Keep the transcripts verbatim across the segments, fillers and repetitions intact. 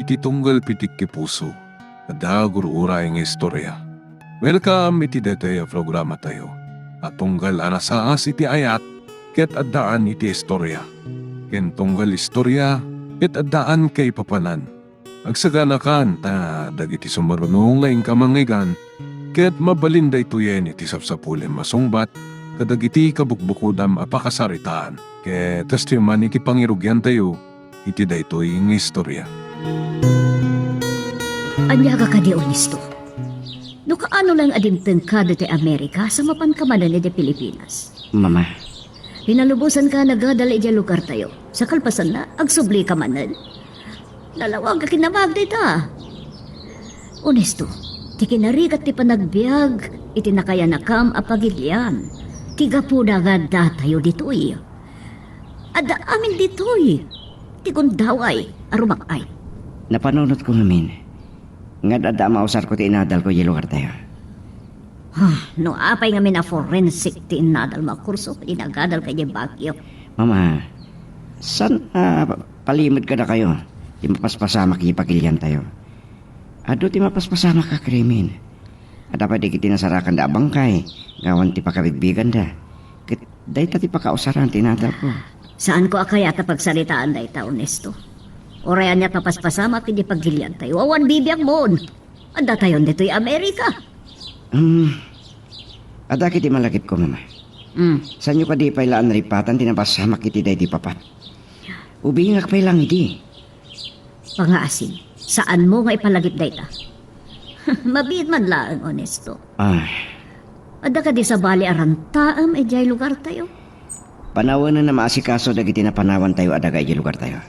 Ti tunggal pitik ti puso, adda gur-uray nga istorya. Welcome iti daytoy a programatayo a tunggal a nasaas iti ayat ket addaan iti istorya, ken tunggal istorya ket addaan kaipapanan. Agsaganakan ta dagiti sumaruno nga inka mangngeggan ket mabalin daytoyen iti sapsapulem a sungbat kadagiti kabukbukodam a pakasaritaan. Ket kastoy man iti pangirugiantayo iti daytoy nga istorya. Ania ka kadi, Ernesto? No kaano lang a dimtengka ditoy Amerika sa mapanka manen iti Pilipinas? Mama. Pinalubosanka a nagadal idiay lugartayo. Sa kalpasanna, agsublika manen. Nalawag a kinamag dayta. Ernesto, ti kinarigat ti panagbiag iti nakayanakam a pagilian. Ti gapuna nga addatayo ditoy. Adda amin ditoy ti gundaway a rumak-ay. Napanunotko ngamin nga adda a mausarko ti inadalko idiay lugartayo. Ah, no apay ngamin a forensic ti inadalmo a kurso ken nagadalka idiay Baguio? Mama, saan a pa-, palimed kadakayo ti mapaspasamak iti pagiliantayo? Adu ti mapaspasamak a krimen. Adda pay dagiti nasarakanda a bangkay gapu ti pakabigbiganda. Ket dayta ti pakausaran ti inadalko. Saanko a kayat a pagsaritaan dayta, Ernesto. Uray ania ti mapaspasamak iti pagiliantayo, awan bibiagmon. Addatayon ditoy Amerika. Um, adda ket ti malagipko, Mama. Mm. Saanyo kadi pay la a naripatan ti napasamak iti daydi Papa? Ubingak pay lang idi. Pangaasim, saanmo nga ipalagip dayta? Mabiit man laeng, Ernesto. Ah. Adda kadi sabali a rantaem idiay lugartayo? Panawen a maasikaso dagiti napanawantayo a daga idiay lugartayo.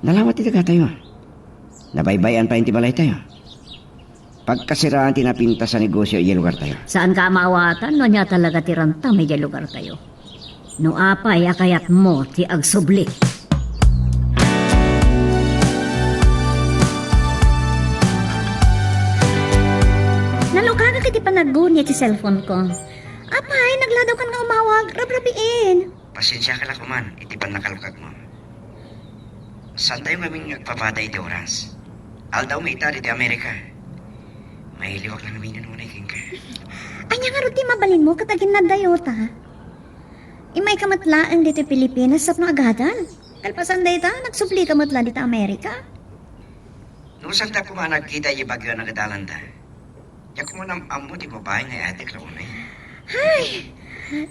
Nalawa ti dagatayo. Nabaybay-an pay ti balaytayo. Pagkasiraan ti napintas a negosio idiay lugartayo. Saanka a maawatan no ania talaga ti rantam idiay lugartayo. No apay a kayatmo ti agsubli. Nalukagak iti panaggunia ti cellphone ko. Apay, nagladawkan nga umawag, rabrabiin. Pasensiaka la koman iti pannakalukagmo. Saantayo ngamin nga agpapadi iti oras. Aldawmi ita ditoy Amerika. Mailiwak la ngamin unay kenka. Ania ngarud ti mabalinmo ket aginnadayota? Immayka met laeng ditoy Pilipinas tapno agadal. Kalpasan dayta, nagsublika met la ditoy Amerika. No saanda koma a nagkita idiay Baguio a nagadalanda, diak koma am-ammo ti babai nga iadek la unay. Hay!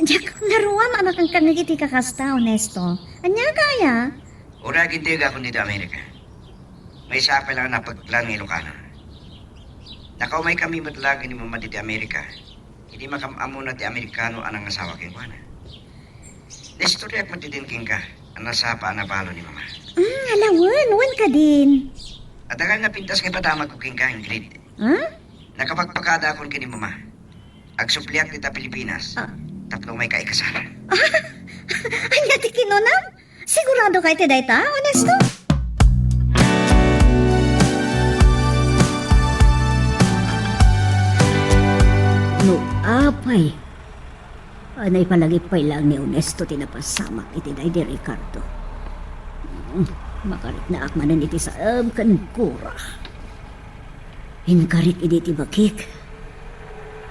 Diak ngarud a makankangeg iti kakasta, Ernesto. Ania kaya? Uray aginteg akon ditoy Amerika, maysa pay la a napeklan nga Ilocano. Nakaumaykami met la ken ni Mama ditoy Amerika. Idi makam-ammona ti Amerikano a nangasawa kenkuana. Naistoriak met idin kenka a nasapa a nabalo ni Mama. Ah, ala wen, wen kadin. Adda kadi napintas nga ipadamagko kenka, Ingrid. Ha? Nakapakpakadaakon ken ni Mama. Agsubliak dita Pilipinas. Ah. Tapno umayka ikasar. Ania ti kinunam? Siguradoka iti dayta, Ernesto? No apay a naipalagip pay laeng ni Ernesto ti napasamak iti daydi Ricardo, hmm, makariknaak manen iti saem ken gura. Inkarik idi ti bakik.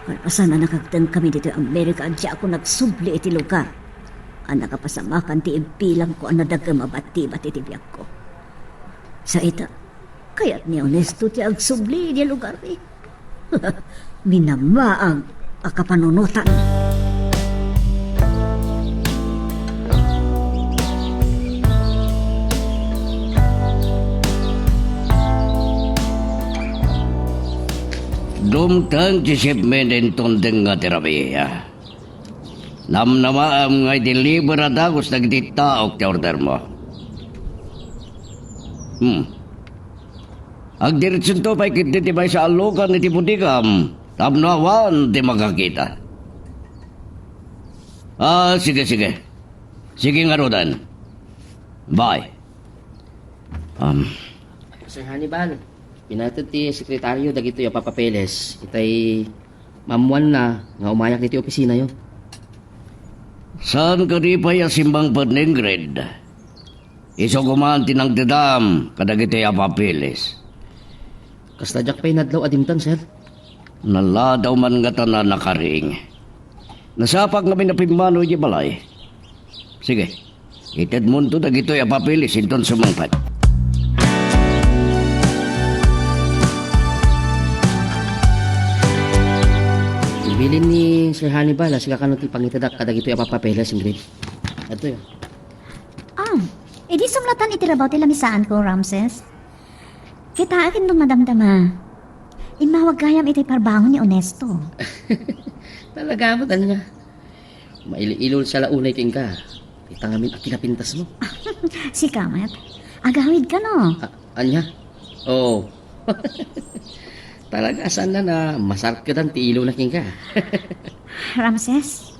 Kalpasan a nakagtengkami ditoy Amerika, diakon agsubli iti lugar a nakapasamakan ti imbilangko a nadagem a batibat iti biagko. Sa ita, kayat ni Ernesto ti agsubli idiay lugarmi. Minamaag a kapanunotan. Dumteng ti shipment inton dengngeg ti rabii. Namnamaem nga i-deliver a dagus dagiti taok ti ordermo. Hmm. Agdiretsento pay ketdi ti maysa a lugar iti bodegam tapno awan ti makakita. Ah, sige, sige. Sige ngaruden. Bye. Um, Sir Hannibal, pinated ti sekretario dagitoy a papapeles. Itay maammoanna nga umayak ditoy opisinayo. Saan kadi pay a simmangpet ni Ingrid? Isu koma ti nangdedam kadagitoy a papeles. Kasta diak pay nadlaw a dimtan, sir. Naladaw man ngata a nakaring. Nasapak ngamin a pimmano idiay balay. Sige, itedmonto dagitoy a papeles inton sumangpet. Ibilin ni Sir Hannibal a sika kano ti pangitedak kadagitoy a papeles, Ingrid. Adtoy, ah. Ah, idi sumlatan iti rabaw ti lamisaanko, Ramses. Kitaek inton madamdama. Immawag gayam iti parbangon ni Onesto. Talaga met, ania? Mail-ilol sa la unay kenka. Ita ngamin a kinapintasmo. Sika met. Agawidka, no? A-, ania? Oo. Talaga, saan na na masarkedan ti ilona kenka? Ramses,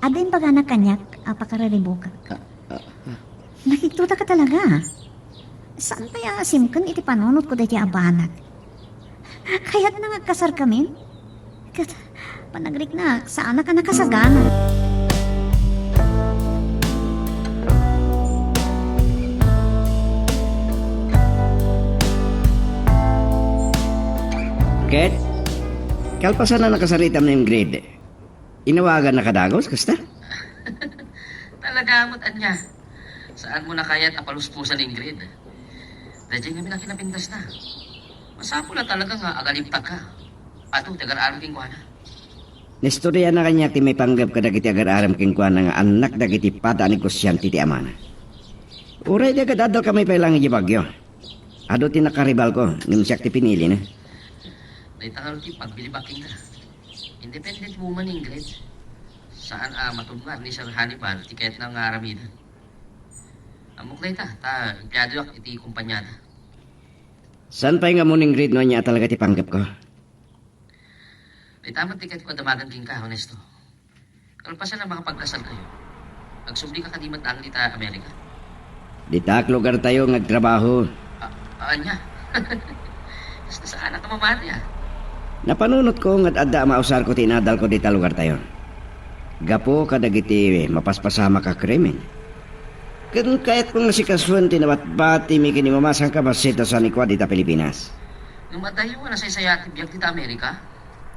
adda imbagana kaniak a pakararibukak. Ah, ah, ah. Nakigtotaka talaga. Saan pay a simken iti panunotko daydiay a banag? Kayatna nga agkasarkamin? Ket panagriknak, saanak a nakasagana. Ket, kalpasan a nakasaritam ni Ingrid, inawagannaka dagus, kasta? Talaga met, ania? Saanmo a kayat a palusposan ni Ingrid? Daydiay ngamin a kinapintasna. Masapul a talaga nga agalibtakka. Adu ti agar-aram kenkuana. Naistoriana kaniak ti maipanggep kadagiti agar-aram kenkuana nga annak dagiti pada a negosiante ti amana. Uray di agad-addalkami pay laeng idiay Baguio. Adu ti nakaribalko, ngem siak ti pinilina. Dayta ngarud ti pagbilibak kenka. Independent woman ni Ingrid. Saan a matudngar ni Sir Hannibal ti kayatna nga aramiden. Ammok dayta, ta empleyadok iti kompaniada. Saan pay nga ammo ni Ingrid no ania a talaga ti panggepko? Dayta met ti kayatko a damagen kenka, Onesto. Kalpasan a makapagkasalkayo, agsublika kadi met laeng dita Amerika? Dita lugartayo nga agtrabaho. A-, ania? Basta saanak a mamati, ah. Napanunotko nga ad-adda a mausarko ti inadalko dita lugartayo. Gapu kadagiti mapaspasamak a krimen. Ken kayatko nga sikasuen ti nabatbatimi ken ni Mama sangkabassit a saan ikua dita Pilipinas. Ngem adayo a nasaysayaat ti biag dita Amerika?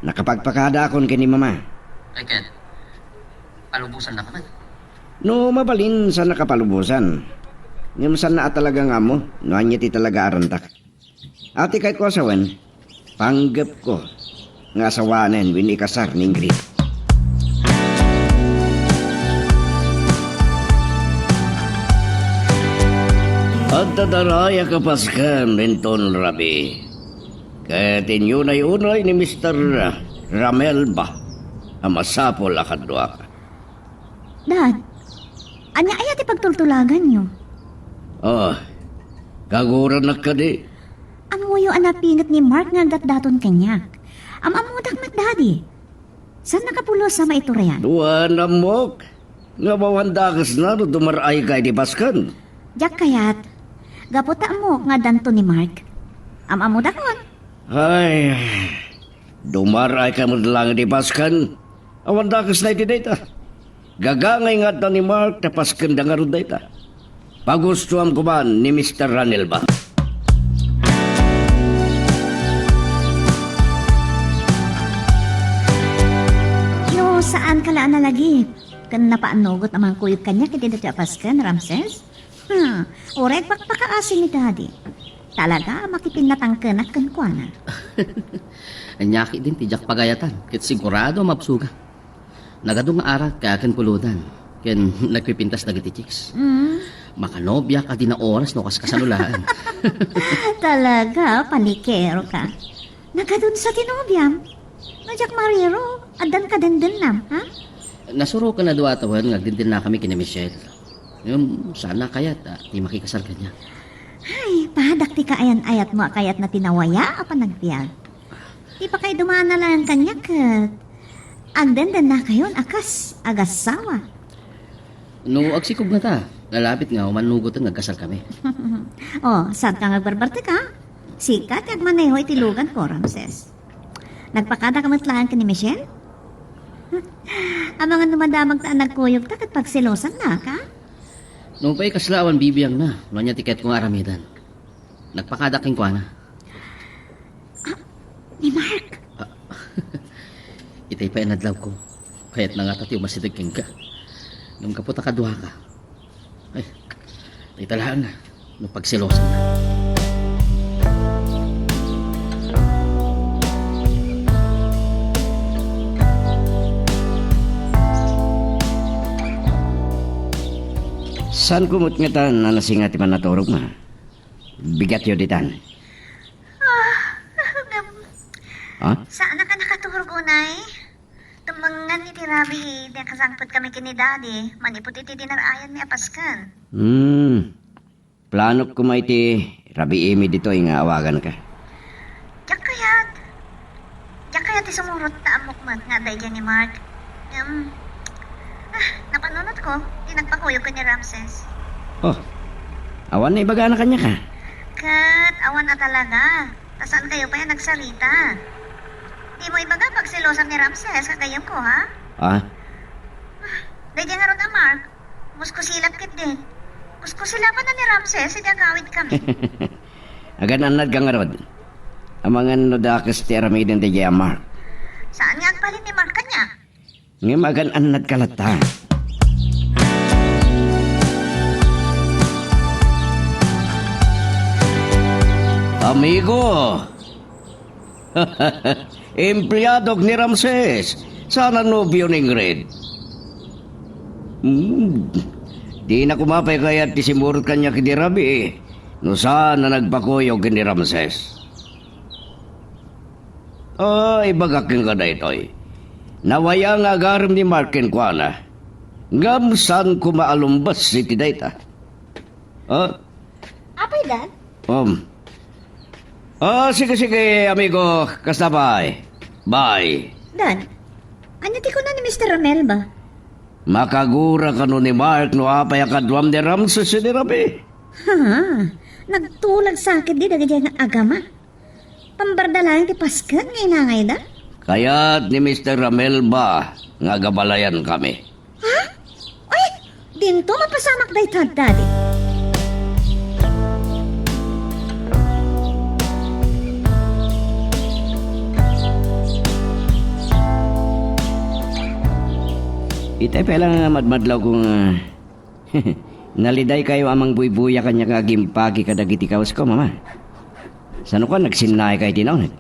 Nakapagpakadaakon ken ni Mama. Ay, ket palubosannaka met? No mabalin, saannaka palubosan. Ngem saanna a talaga nga ammo no ania ti talaga a rantak. Ati kayatko a sawen, panggepko nga asawanen wenno ikasar ni Ingrid. Adda darayak a pasken inton rabii. Ket inyunay unay ni Mister Ramelba a masapul a kaduak. Dad, ania aya ti pagtultulaganyo? Ah, kagurannak kadi. Ammoyo a napinget ni Mark nga agdatdaton kaniak. Am-ammodak met, Daddy. Saannaka pulos a maiturayan? Wen, ammok. Ngem awan dakesna no dumar-ayka iti pasken. Diak kayat. Gapu ta ammok nga addanto ni Mark. Am-ammodakon. Ay, dumar-ayka met laeng iti pasken. Awan dakesna iti dayta. Gagangay nga adda ni Mark ta paskenda ngarud dayta. Pagustoam koma ni Mister Ranelba. No, saanka la a nalagip ken napaannugot a mangkuyog kaniak iti daytoy a pasken, Ramses? Hmm, uray agpakpakaasi ni Daddy. Talaga a makipinnatangkenak kenkuana. Ania ketdin ti diak pagayatan, ket sigurado a mabsuga. Nagadu nga arak ken puludan, ken nagpipintas dagiti chicks. Mm. Makanobiak a dina oras no kas kasano laeng. Talaga, panikeroka. Nagadun sa ti nobiam. No diak mariro, addan kadendennam, ha? Nasuroken a dua a tawen nga agdendennakami ken ni Michelle. Ngem, saanna kayat a ti makikasar kaniak. Ay, padak ti kaayan-ayatmo a kayatna ti nawaya a panagbiag. Ti pakaidumana laeng kaniak ket agdendennakayon a kas agassawa. No agsikog ngata, nalabit nga umannugoten nga agkasalkami. Oh, saanka nga agbarbartek, a? Sika ti agmaneho iti luganko, Ramses. Nagpakadaka met laeng ken ni Michelle? Amangan no madamagta a nagkuyogta ket pagselosannak, a? Nupay kasla awan bibiangna, no ania ti kayatko nga aramiden. Nagpakadak kenkuana. Ah, ni Mark. Ah, itay pay inadlawko. Kayatna ngata ti umasideg kenka. Ngem gapu ta kaduaka. Ay, dayta laeng no pagselosanna. Saanko met ngata a nasinga ti pannaturogmo? Bigatyo ditan. Ah, ngem, ha? Saanka nakaturog unay? Tumngengan iti rabii, eh, di nakasangpetkami ken ni Daddy, manipud iti dinarayanmi a pasken. Hmm. Planok koma iti rabiimi ditoy nga awaganka. Diak kayat. Diak kayat ti sumurot ta ammok met nga adda idiay ni Mark. Ngem, ah, napanunotko, di nagpakuyog ken ni Ramses. Oh, awan naibagana kaniaka? Ket awan a talaga. Ta saankayo pay a nagsarita. Dimo ibaga pagselosan ni Ramses, kagayemko, ha? Ah? Daydiay ngarud a Mark, muskusilap ketdi. Muskusilapan ni Ramses, idi agawidkami. Agan-annadka ngarud. Amangan no dakes ti aramiden daydiay a Mark. Saan nga agbalin ni Mark kaniak? Ngem agan-annadka latta. Amigo! Empleadok ni Ramses. Saan a nobio ni Ingrid? Hmm. Dina koma pay kayat ti simurot kaniak idi rabii, no saan a nagpakuyog ken ni Ramses. Ah, ibagak kenka daytoy. Nawaya nga agarem ni Mark kenkuana. Ngem saan koma a lumbes iti dayta. Ah? Apay, Dad? Um. Ah, sige, sige, amigo. Kasta pay. Bye. Dad, ania ti kuna ni Mister Romel ba? Makagura kano ni Mark no apay a kaduam ni Ramses idi rabii. Ha? Nagtulag sa ketdi dagiti nga agama. Pambarda laeng ti pasket nga inangayda? Kayat ni Mister Ramelba nga agabalayankami. Ha? Ay, dinto mapasamak dayta, Daddy. Itay pay la nga madmadlawko nga Nalidaykayo a mangbuybuya kaniak nga agimpagi kadagiti kawasko, Mama. Saan koma, nagsinnaaykayo iti nauneg?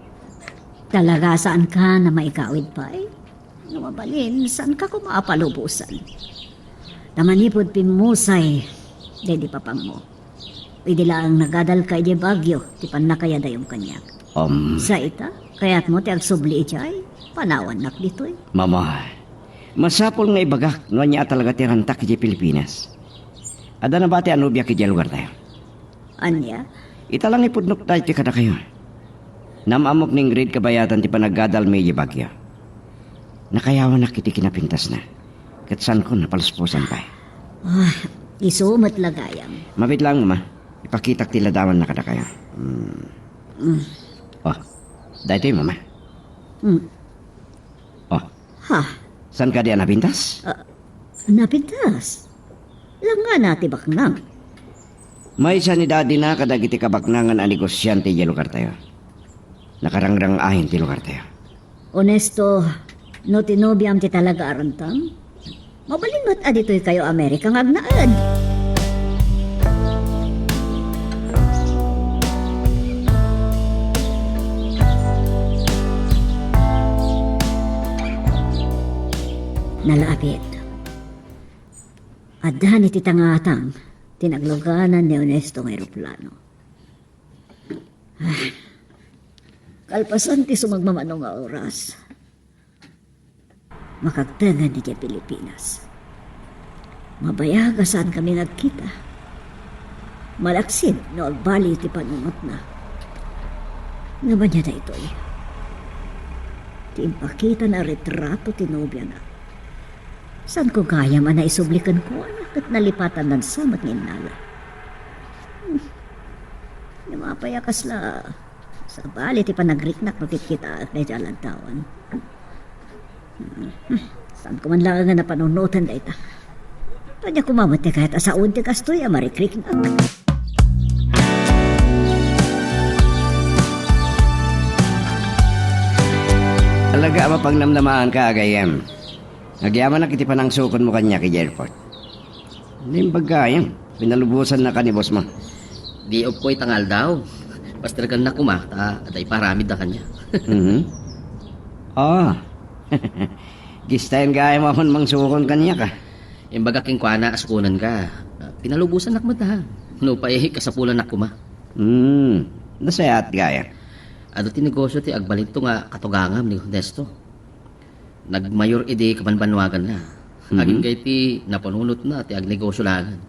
Talaga, saanka a maikawid pay? No mabalin, saanka koma a palubosan? Ta manipud pimmusay daydi papanmo. Idi laeng nagadalka idiay Baguio ti pannakayadayom kaniak. Um. Sa ita, kayatmo ti agsubli idiay? Panawannak ditoy. Mama, masapul nga ibagak no ania a talaga ti rantak idiay Pilipinas. Adda nabati a nobiak idiay lugartayo. Ania? Ita la nga ipudnok daytoy kadakayo. Naam-ammok ni Ingrid kabayatan ti panaggadalmi idiay Baguio. Nakayawanak iti kinapintasna. Ket saanko a palusposan pay. Ah, isu met la gayam. Mabiit laeng, Mama. Ipakitak ti ladawanna kadakayo. Hmm. Mm. Oh, daytoy, Mama. Mm. Oh. Ha? Saan kadi a napintas? Ah, napintas? Langngana ti baknang. Maysa ni Daddy-na kadagiti kabaknangan a negosiante idiay lugartayo. Nakarangrang-ayon ti lugartayo. Onesto, no ti nobiam ti talaga a rantang, mabalin met a ditoykayo Amerika nga agnaed. Nalabit. Addan iti tangatang ti nagluganan ni Onesto nga eroplano. Ah. Kalpasan ti sumagmamano nga oras, makagtengen idiay Pilipinas. Mabayag a saankami nga agkita. Malaksid no agbali ti panunotna. Ngem ania daytoy? Ti impakitana a retrato ti nobiana. Saanko gayam a naisubli kenkuana ket nalipatan lansa met nga innala. Hmm. Ngem apay a kasla sabali ti panagriknak no kitkitaek dayta a lantawan? Hmm. Saanko man laeng a napanunoten dayta. Ania koma met ti kayat a saoen ti kastoy a marikriknak? Talaga a mapangnamnamaanka, a gayyem. Agyamanak iti panangsukonmo kaniak idiay airport. Naimbag gayam, pinalubosannaka ni bossmo. Day off ko ita nga aldaw. Pastergannak koma, ta adda iparamidda kaniak. Mhm. Ah. Kistaen gayam a mangsukonak kaniak, a. Imbagak kenkuana a sukonenka. Pinalubosannak met, a. Nupay kasapulannak koma. Hmm. Nasayaat gayam. Adu ti negosio ti agbalinto nga katugangam ni Ernesto. Nagmayor idi kabanbanwaganna. Mhm. Agingga iti napanunotna ti agnegosio laengen.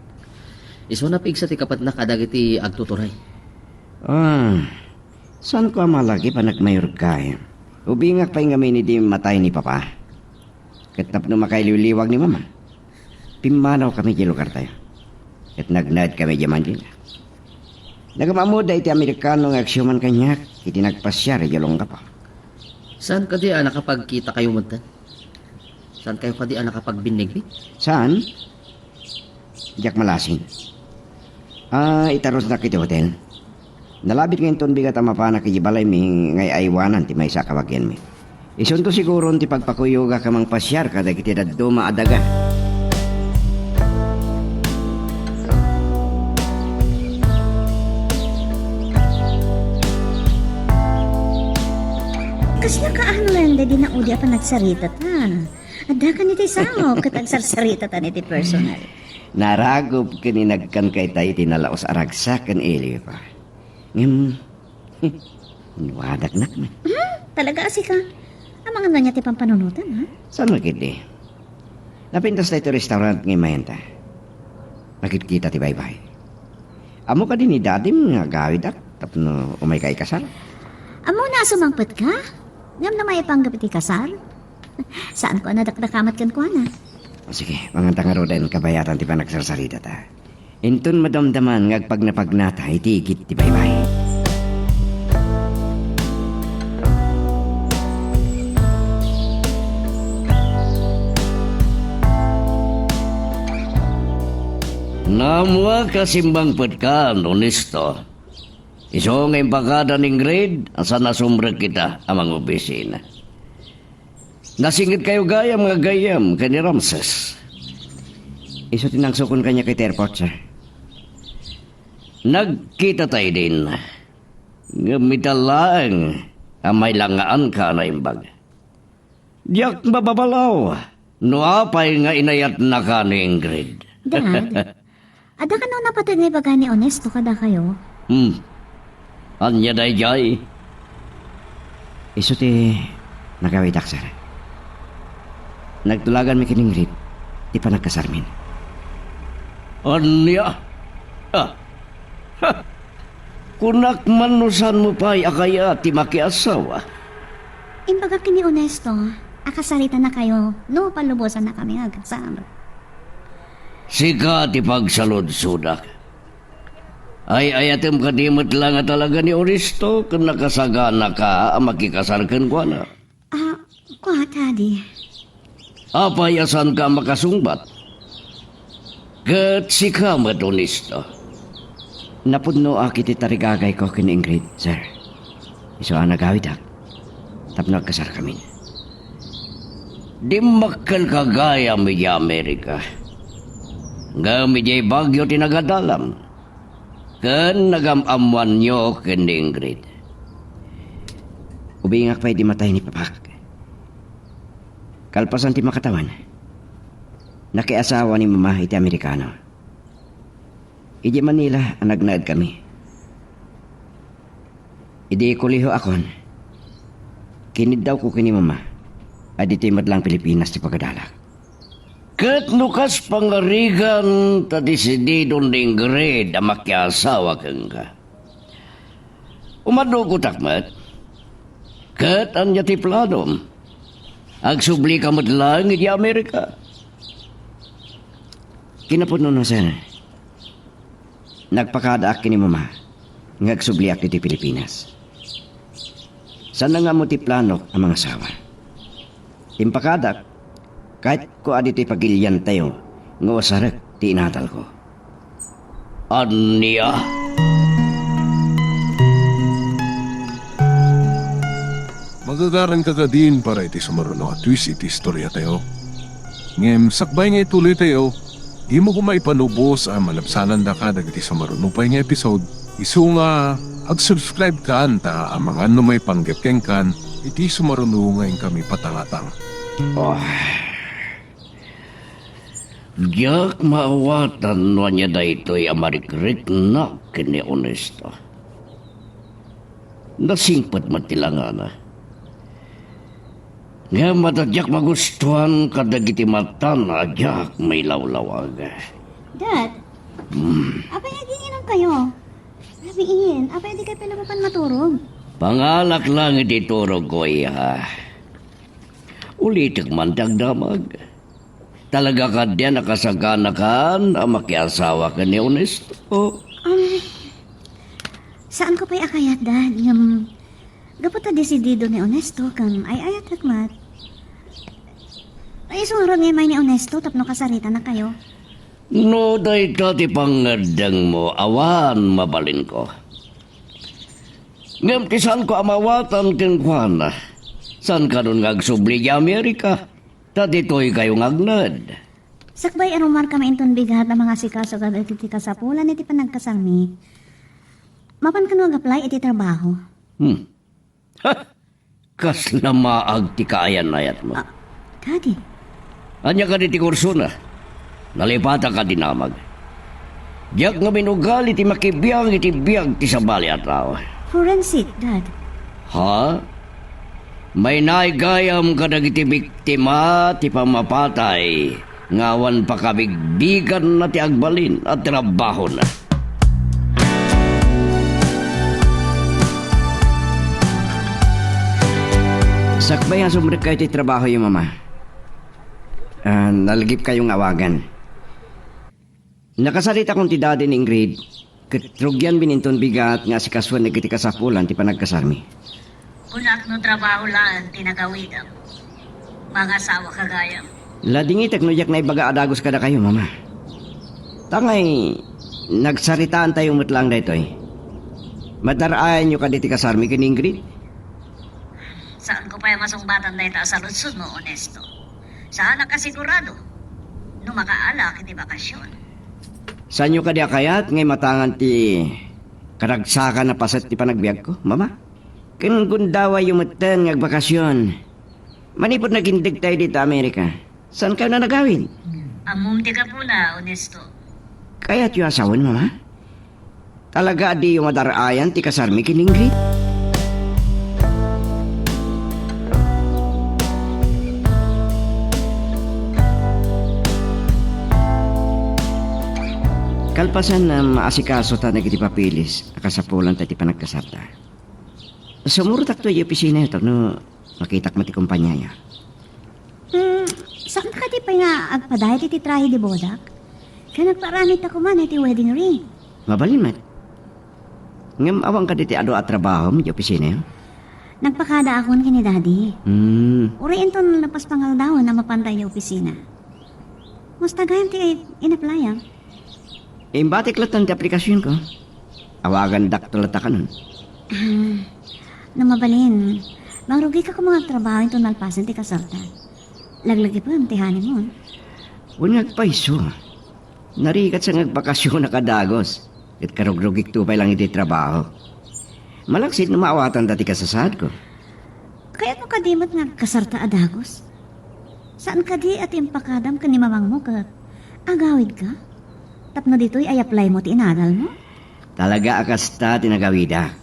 Isuna pigsa ti kapatna kadagiti agtuturay. Ah, saanko a malagip a nagmayor gayam. Ubingak pay ngamin idi matay ni Papa. Ket tapno makailiwliwag ni Mama, pimmanawkami idiay lugartayo. Ket nagnaedkami idiay Manila. Nagam-ammoda iti Amerikano nga agsiuman kaniak iti nagpasiar idiay Olongapo. Saan kadi a nakapagkitakayo metten? Saan kayo kadi a nakapagbinnigbi? Saan? Diak malasin. Ah, itarusnak iti hotel. Nalabit nga inton bigat a mapanak idiay balaymi nga ay-aywanan ti maysa a kabagianmi. Isunto siguron ti pagpakuyogak a mangpasiar kadagiti dadduma a daga. Kasla kaano laeng daydi naudi a panagsarita ta? Adda kan iti sao ket agsarsaritatan iti personal. Naragop ken inagkanka ita iti nalaus a ragsak ken iliwko. Ngem, inwadaknak met. Hmm? Talaga a sika? Amangan ania ti pampanunotan, ha? Saan met ketdi? Napintas ta iti restaurant nga immayenta. Nakitkita ti baybay. Ammo kadi ni dadim nga agawidak tapno umayka ikasar? Ammona a sumangpetka? Ngem no maipanggep iti kasar? Saanko a nadakdakamat kenkuana. O sige, manganta ngaruden kabayatan ti panagsarsaritata. Inton madamdaman nga agpagnapagnata iti igid ti baybay. Naammoak a simmangpetkan, Ernesto. Isu nga impakada ni Ingrid a saan a sumrek ita a mangobisina. Nasingitkayo gayam nga gayyem ken ni Ramses. Isu ti nangsukon kaniak iti airport, sir. Nagkitata idin, ngem ita laeng a mailangaanka a naimbag. Diak mababalaw no apay nga inayatnaka ni Ingrid. Dad, adda kano napateg nga ibaga ni Ernesto kadakayo? Hmm. Ania daydiay? Isu ti nagawidak, sir. Nagtulaganmi ken ni Ingrid ti panagkasarmin. Ania? Ah. Ha! Kunak man no saanmo pay a kayat ti makiasawa. Imbagak ken ni Ernesto a kasaritanakayo no pallubosannakami nga agkasar. Sika ti pagsaludsodak. Ay-ayatem kadi met la nga talaga ni Ernesto ken nakasaganaka a makikasar kenkuana? Ah, kua, Daddy. Apay a saanka a makasungbat? Ket sika met, Ernesto. Napudnoak iti tarigagayko ken ni Ingrid, sir. Isu a nagawidak tapno agkasarkamin. Dimmakkelka gayam idiay Amerika. Ngem idiay Baguio ti nagadalam. Ken nagam-ammoanyo ken ni Ingrid. Ubingak pay idi matay ni papak. Kalpasan ti makatawen, nakiasawa ni Mama iti Amerikano. Idiay Manila a nagnaedkami. Idi kolehiyoakon, kiniddawko ken ni Mama a ditoy met laeng Pilipinas ti pagadalak. Ket no kas pangarigan ta desididon ni Ingrid a makiasawa kenka, umadukotak met. Ket ania ti planom? Agsublika met laeng idiay Amerika? Kinapudno, sir, nagpakadaak ken ni Mama nga agsubliak ditoy Pilipinas. Saanna nga ammo ti planok a mangasawa. Impakadak, kayatko a ditoy pagiliantayo nga usarek ti inadalko. Ania? Magagaranka kadin para iti sumaruno a twist iti istoriatayo. Ngem sakbay nga ituloytayo, dimo koma ipanubos a malabsanandaka dagiti sumaruno pay nga episode, isu nga ag-subscribe kan ta amangan no maipanggep kenkan iti sumaruno nga inkami patangatang. Oh. Diak maawatan no ania daytoy a marikriknak ken ni Onesto. Nasingpet met ti langana. Ngem adda diak magustuan kadagiti matana a diak mailawlawag. Dad, Hmm. apay aginginamkayo? Rabiin, apay dikay pay mapan maturog? Pangalak lang iti turogko, iha. Ulitek man ti agdamag. Talaga kadian a kasaganakan a makiasawa ken ni Onesto? Um, saanko pay a kayat, Dad, ngem gapu ta desidido ni Onesto ken ay-ayatek met. Ay, isu ngarud nga immay ni Onesto tapno kasaritanakayo. No dayta ti pangngeddengmo, awan mabalinko. Ngem ti saanko a maawatan kenkuana, saan kanon nga agsubli idiay Amerika? Ta ditoykayo nga agned. Sakbay a rumarkami inton bigat a mangasikaso kadagiti kasapulan iti panagkasarmi, mapan kano ag-apply iti trabaho. Hmm. Ha! Kasla maag ti kaayan-ayatmo. Ah, Daddy. Ania kadi ti kursona? Nalipataka dinamag. Diak ngamin ugali ti makibiang iti biag ti sabali a tao. Forensic, Dad. Ha? Mainaig gayam kadagiti biktima ti pammapatay nga awan pakabigbiganna ti agbalin a trabahona. Sakbay a sumrekkayo ti trabahoyo, Mama. Ah, nalagipkayo nga awagan. Nakasaritakon ti dadi ni Ingrid, ket rugianmin inton bigat nga asikasuan dagiti kasapulan ti panagkasarmi. Kunak no trabaho laeng ti nagawidem, mangasawaka gayam. Ladingitek no diak naibaga a dagus kadakayo, Mama. Ta ngay, nagsaritaantayo met laeng daytoy. Madar-ayanyo kadi ti kasarmi ken ni Ingrid? Saanko pay a masungbatan dayta a saludsodmo, Onesto. Saanak a sigurado no makaalak iti bakasion. Saanyo kadi a kayat nga imatangan ti karagsakan a paset ti panagbiagko, Mama? Ken gundawayyo metten nga agbakasion. Manipud nagindegtayo dita Amerika, saankayo a nagawid? Ammom ti gapuna, Onesto. Kayatyo a sawen, Mama? Talaga a diyo madar-ayan ti kasarmi ken ni Ingrid? Kalpasan a maasikasota dagiti papeles a kasapulanta iti panagkasarta, sumurotakto idiay opisina tapno makitak met ti kompaniayo. Hmm, saan kadi pay nga agpadayat iti trahe de bodak? Ken agparamidta koma iti wedding ring. Mabalin met. Ngem awan kadi ti adu a trabahom iti opisinayo? Nagpakadaakon ken ni Daddy. Hmm. Uray inton napaspangaldawen a mapanta iti opisina. Kumusta gayam ti in-apply-am? Imbatik latta ti aplikasionko. Awagandak latta kanon. Ah, no mabalin, mangrugika koma nga agtrabaho inton nalpasen ti kasarta. Laglagipem ti honeymoon. Wen nga agpayso. Narigat sa nga agbakasionak a dagus. Ket karugrugikto pay lang iti trabaho. Malaksid no maawatanda ti kasasaadko. Kayatmo kadi met nga agkasarta a dagus? Saan kadi a ti impakadam ken ni mamangmo ket agawidka? Tapno ditoy ay-apply-mo ti inadalmo? Talaga a kasta ti nagawidak.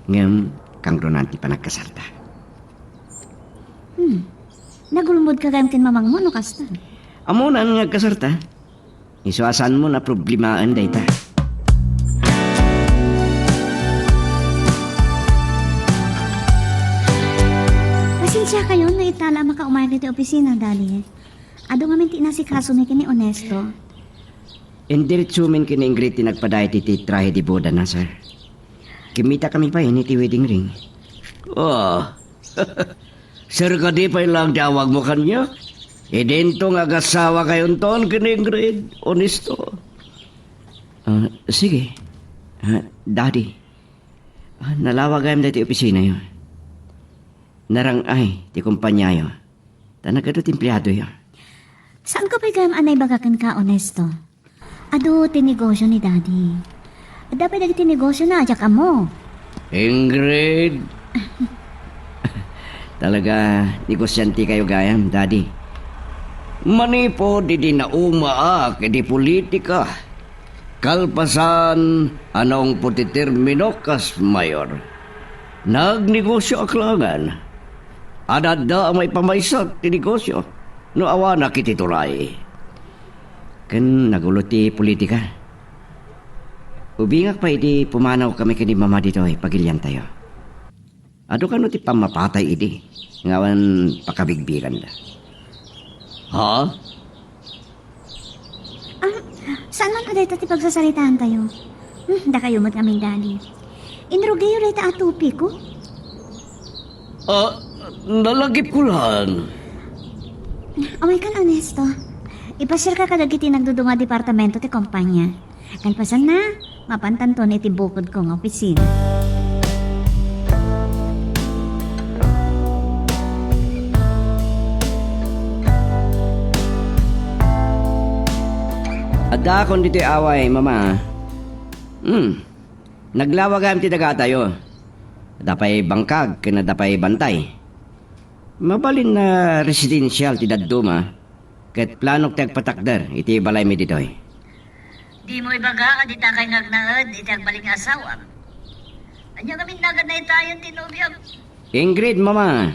Ngem, kangrunan ti panagkasarta. Hmm. Nagulmodka gayam ken mamangmo no kasta? Ammonan nga agkasarta. Isu a saanmo a problemaen dayta. Pasensiakayon no ita la a makaumayak iti opisina, Daddy. Adu ngamin ti inasikasomi ken ni Onesto. Indiretsomin ken ni Ingrid ti nagpadayat iti trahe de bodana, sir. Kimmitakami pay iti wedding ring. Oh. Sir kadi pay lang ti awagmo kaniak? Idinto nga agasawakayonton ken ni Ingrid, Onesto. Ah, sige. Ah, Daddy. Ah, nalawagayam daytoy opisinayo. Narang-ay ti kompaniayo. Ta nagadu ti empleadoyo. Saanko pay gayam a naibaga kenka, Onesto? Adu ti negosio ni Daddy. Adda pay dagiti negosiona a diak ammo. Ingrid! Talaga, negosyantekayo gayam, Daddy. Manipud idi naumaak iti politika, kalpasan a naungpot ti termino kas mayor, nagnegosioak laengen. Adda a maipamaysa ti negosio no awanak iti tulay. Ken nagulo ti politika. Ubingak pay idi pumanawkami ken ni Mama ditoy pagiliantayo. Adu kano ti pammapatay idi nga awan pakabigbiganda. Ha? Ah, saan man a dayta ti pagsasaritaantayo? Hmm, dakayo met ngamin, Daddy. Inrugiyo dayta a topiko? Ah, nalagipko laeng. Amaykan, Onesto. Ipasiarka kadagiti nagduduma a departamento ti kompania. Kalpasanna, mapantanton iti bukodko nga opisina. Addaakon ditoy away, Mama. Hmm. Naglawagam ti dagatayo. Adda pay bangkag ken adda pay bantay. Mabalin a residential ti dadduma, ket planok ti agpatakder iti balaymi ditoy. Dimo ibaga a ditakay nga agnaed iti agbalin nga asawam. Ania ngamin naganna itayon ti nobiom? Ingrid, Mama.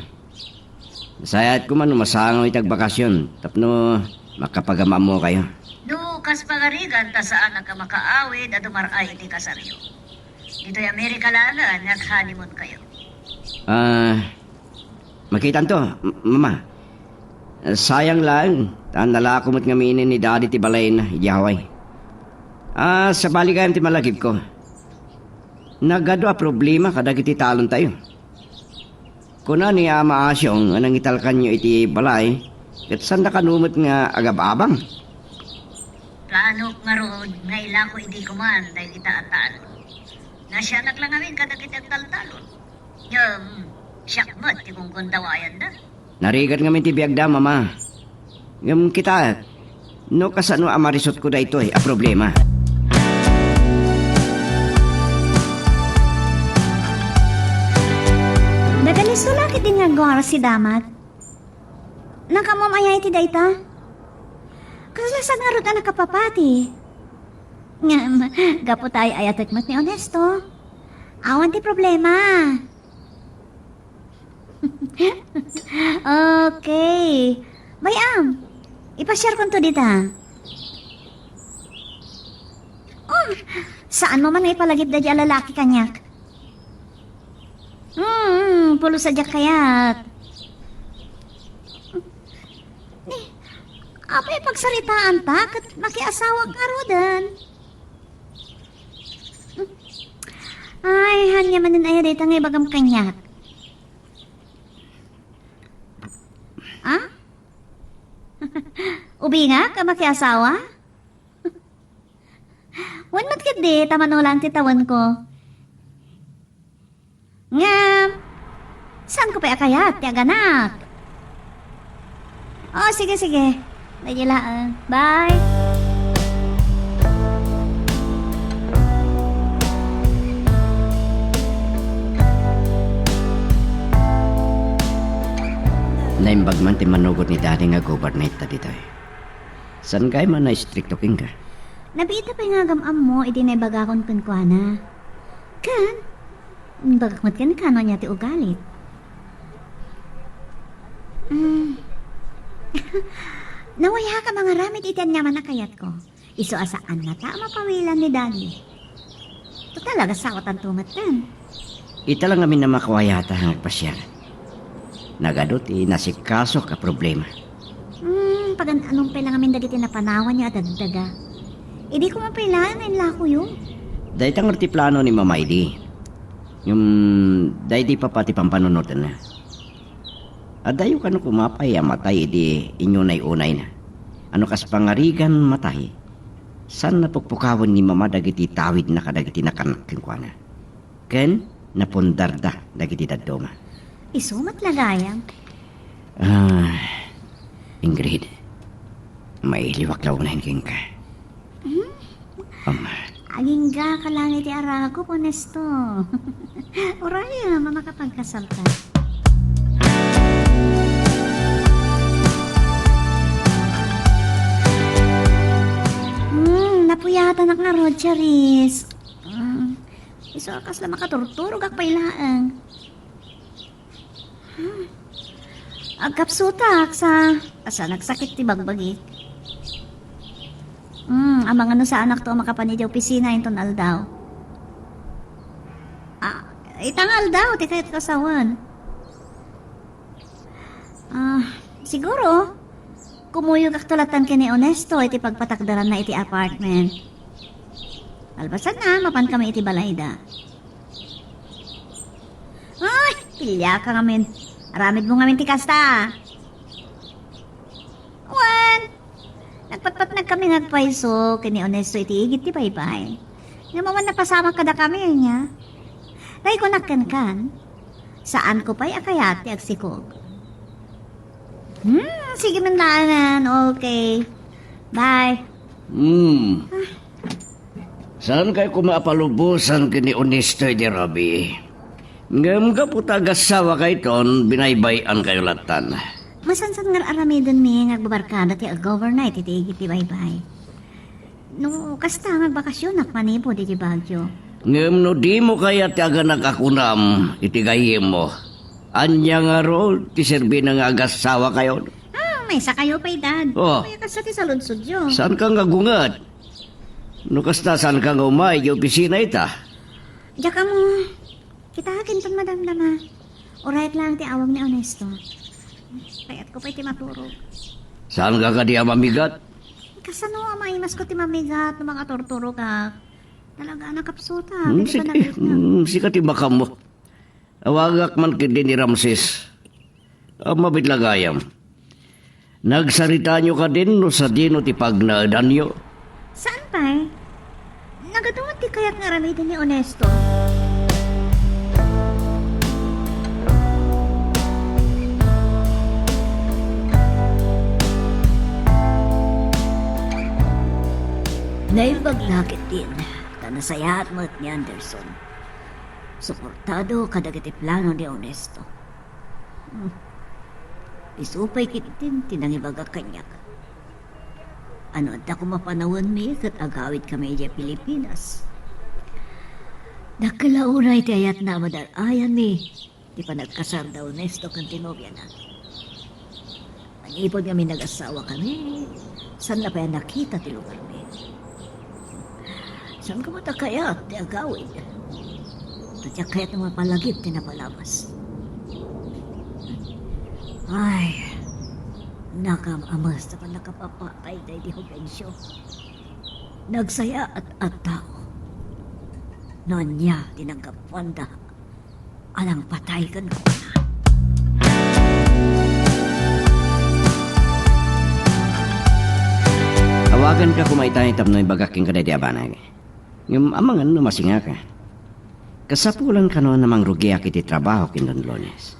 Nasayaat koma no masangaw iti agbakasyon tapno makapagam-ammokayo. No kas pagarigan ta saanak a makaawid a dumar-ay iti kasaryo. Ditoy Amerika laengen nga aghanemoonkayo. Ah, makitanto, M-, Mama. Sayang laeng, ta nalako met ngamin ni Daddy ti balayna idiay Hawaii. Ah, sabali gayam ti malagipko. Nagadu a problema kadagiti talontayo. Kuna ni Ama Asyong a nangitalkanyo iti balay, ket sanda kano met nga agab-abang. Planok ngarud nga ilako idi koman dagita a talon. Nasianak la ngamin kadagiti agtaltalon. Ngem, siak met ti gunggondawayanna. Narigat ngamin ti biagda, Mama. Ngem kitaek, no kasano a marisotko daytoy a problema. Nagaliso la ketdi nga agguara si Damat. Nakaammoam aya iti dayta? Kasla saan ngarud a nakapapati? Ngem, gapu ta ay-ayatek met ni Onesto. Awan ti problema. Okay. Bay-am, ipasiarkonto dita. Oh, saanmo man nga ipalagip daydi a lalaki kaniak? Hmm, pulos a diak kayat. Ni, apay pagsaritaanta ket makiasawak ngaruden? Ay, ania manen aya dayta nga ibagam kaniak? Ah? Ubingak a makiasawa? Wen met ketdi ta mano laeng ti tawenko. Ngem, saanko pay a kayat ti aganak? Oh, sige, sige. Daydi laeng. Bye. Naimbag man ti manugot ni Daddy nga governor ta ditoy. Saan gayam a naistrikto kenka? Nabiit pay nga agam-ammo idi naibagakon kenkuana. Ken, imbagak met kenka no ania ti ugalit. Mm. Nawayak a mangaramid iti aniaman a kayatko. Isu a saannata a mapawilan ni Daddy. Total, agasawatanto metten. Ita la ngamin a makawayata nga agpasiar. Nagadu ti nasikasok a problema. Hmm, pagan-anom pay la ngamin dagiti napanawanyo a dagdaga. Idi koma pay laeng nga inlakoyo. Dayta ngarud ti plano ni Mama idi. Ngem, daydi papa ti pampanunotenna. Adayo kano koma pay a matay idi inunay-unayna. A no kas pangarigan matay, saan a pukpukawen ni Mama dagiti tawidna kadagiti nakannak kenkuana. Ken napundarda dagiti dadduma. Isu met la gayam. Ah, Ingrid, mailiwak la unayen kenka. Hmm? Ama. Agingga ka lang iti aragop, Ernesto. Uray, a, makapagkasalta. Hmm, napuyatanak ngarud, Charis. Hmm, isu a kasla makaturturogak pay laeng. Hmm. Agkapsutak sa, sa nagsakit ti bagbagik. Hmm, amangan no saanakto a makapan idiay opisina inton aldaw. Ah, ita nga aldaw, ti kayatko a sawen. Ah, siguro, kumuyogakto latta ken ni Ernesto iti pagpatakderanna iti apartment. Kalpasanna, mapankami iti balayda. Ay, piliaka ngamin. Aramidmo ngamin ti kasta. Wen, nagpatpatnagkami nga agpayso ken ni Ernesto iti igid ti baybay. Ngem awan napasamak kadakami, ania? Dayta kunak kenka, saanko pay a kayat ti agsikog. Hmm, sige man laengen. Okay. Bye. Hmm. Ah. Saankay koma a palubosan ken ni Ernesto idi rabii. Ngem gapu ta agassawakayton, binaybay-ankayo lattan. Masansan nga ar-aramidenmi nga agbabarkada ti agoverna iti igid ti baybay. No kasta nga agbakasionak manipud iti Baguio. Ngem no dimo kayat ti aganak a kunam iti gayyemmo, ania ngarud ti serbina nga agassawakayon? Ah, maysakayo pay, Dad. Oh. Kaya kasta ti saludsodyo. Saanka nga agunget? No kasta, saanka nga umay iti opisina ita? Diak ammo. Kitaenton madamdama. Uray laeng ti awag ni Ernesto. Kayatko pay ti maturog. Saanka kadi a mamigat? Kasano a maimasko ti mamigat no mangaturturogak? Talaga a nakapsutak. Hmm, iti sige, panagbiag na. Hmm, sika ti makammo. Awagak man ketdi ni Ramses. Ammom met la gayam. Nagsaritaanyo kadin no sadino ti pagnaedanyo? Saan pay? Nagadu met ti kayat nga aramiden ni Ernesto. Naimbag la ketdin, ta nasayaat met ni Anderson. Suportado kadagiti plano ni Ernesto. Hmm. Isu pay ketdin ti nangibaga kaniak. No adda koma panawenmi ket agawidkami idiay Pilipinas. Dakkel a uray ti ayatna a madar-ayanmi ti panagkasar da Ernesto ken ti nobiana. Manipud ngamin nagasawa kami, saanna pay a nakita ti lugarmi. Saan koma ta kayat ti agawid? Ta diak kayat a mapalagip ti napalabas. Ay, nakam-amas ta pannakapapatay daydi Juvencio. Nagsayaat a tao. No ania ti nanggapuanda a nangpatay kenkuana. Awaganka koma itay tapno ibagak kenka daydi a banag. Ngem amangan no masingaka. Kasapulan kano a mangrugiak iti trabaho ken Don Lones.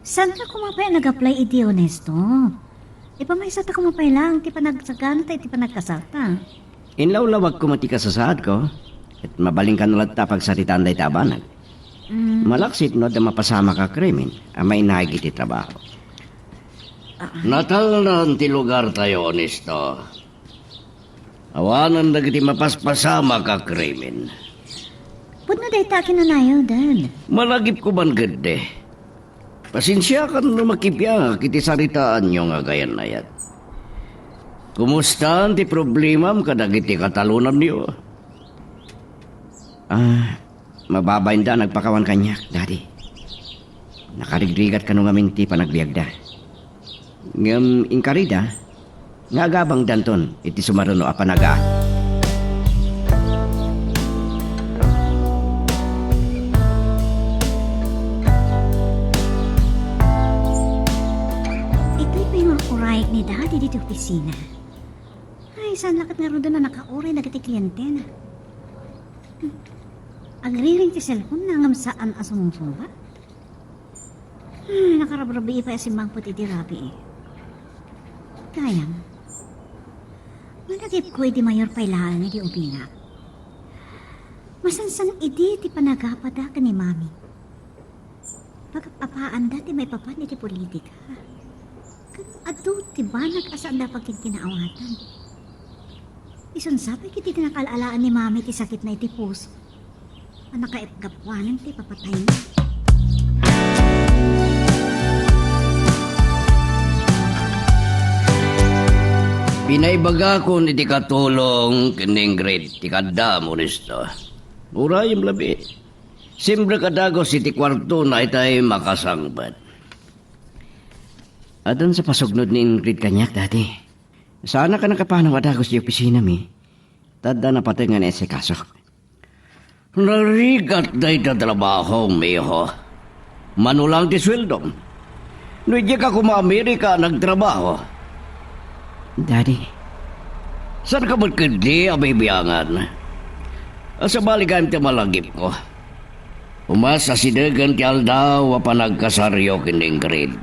Saanka koma pay a nag-apply idi, Ernesto? Ipamaysata koma pay laeng ti panagsaganata iti panagkasarta. Inlawlawag koma ti kasasaadko, ket mabalinka latta a pagsaritaan dayta a banag. Mm. Malaksid no adda mapasamak a krimen a mainaig iti trabaho. Ah. Natalnan ti lugartayo, Ernesto. Awanen dagiti mapaspasamak a krimen. Pudno dayta a kinunam, Dad. Malagipko man ketdi. Pasensiakan no makibiangak iti saritaanyo nga agayannayat. Kumustan ti problemam kadagiti katalonanyo? Ah, mababainda a nagpakawan kaniak, Daddy. Nakarigrigat kano ngamin ti panagbiagda. Ngem inkarida, nga agabangdanton iti sumaruno a panaga. Ina. Ay, saan la ket ngaruden a nakauray dagiti klientena. Hmm. Agriring ti cellphone-na ngem saan a sumungsungbat. Hmm, nakarabrabii pay a simmangpet iti rabii. Gayam, malagipko idi mayor pay laeng idi ubingak. Masansan idi ti panagapada ken ni Mami. Pagap-apaanda ti maipapan iti politika. Ket adu ti banag a saanda pagkinkinaawatan. Isun sa pay ketdi ti nakaal-alaen ni Mami ti sakitna iti puso a nakaipgappuanan ti ipapatayna. Pinaibagakon iti katulong ken ni Ingrid ti kaaddaam, Ernesto. Urayem labi. Simrek a dagus iti kuartona itay makasangpet. Addan sa pasugnod ni Ingrid kaniak, Daddy. Saanak a nakapanaw a dagus ti opisinami, ta adda napateg nga naiasikasok. Narigat dayta trabahom, iho. Mano laeng ti sueldom. No idiak a koma Amerika a nagtrabaho. Daddy. Saanka met ketdi a bibiangan? Sabali gayam ti malagipko. Umas asidegen ti aldaw a panagkasaryo ken ni Ingrid.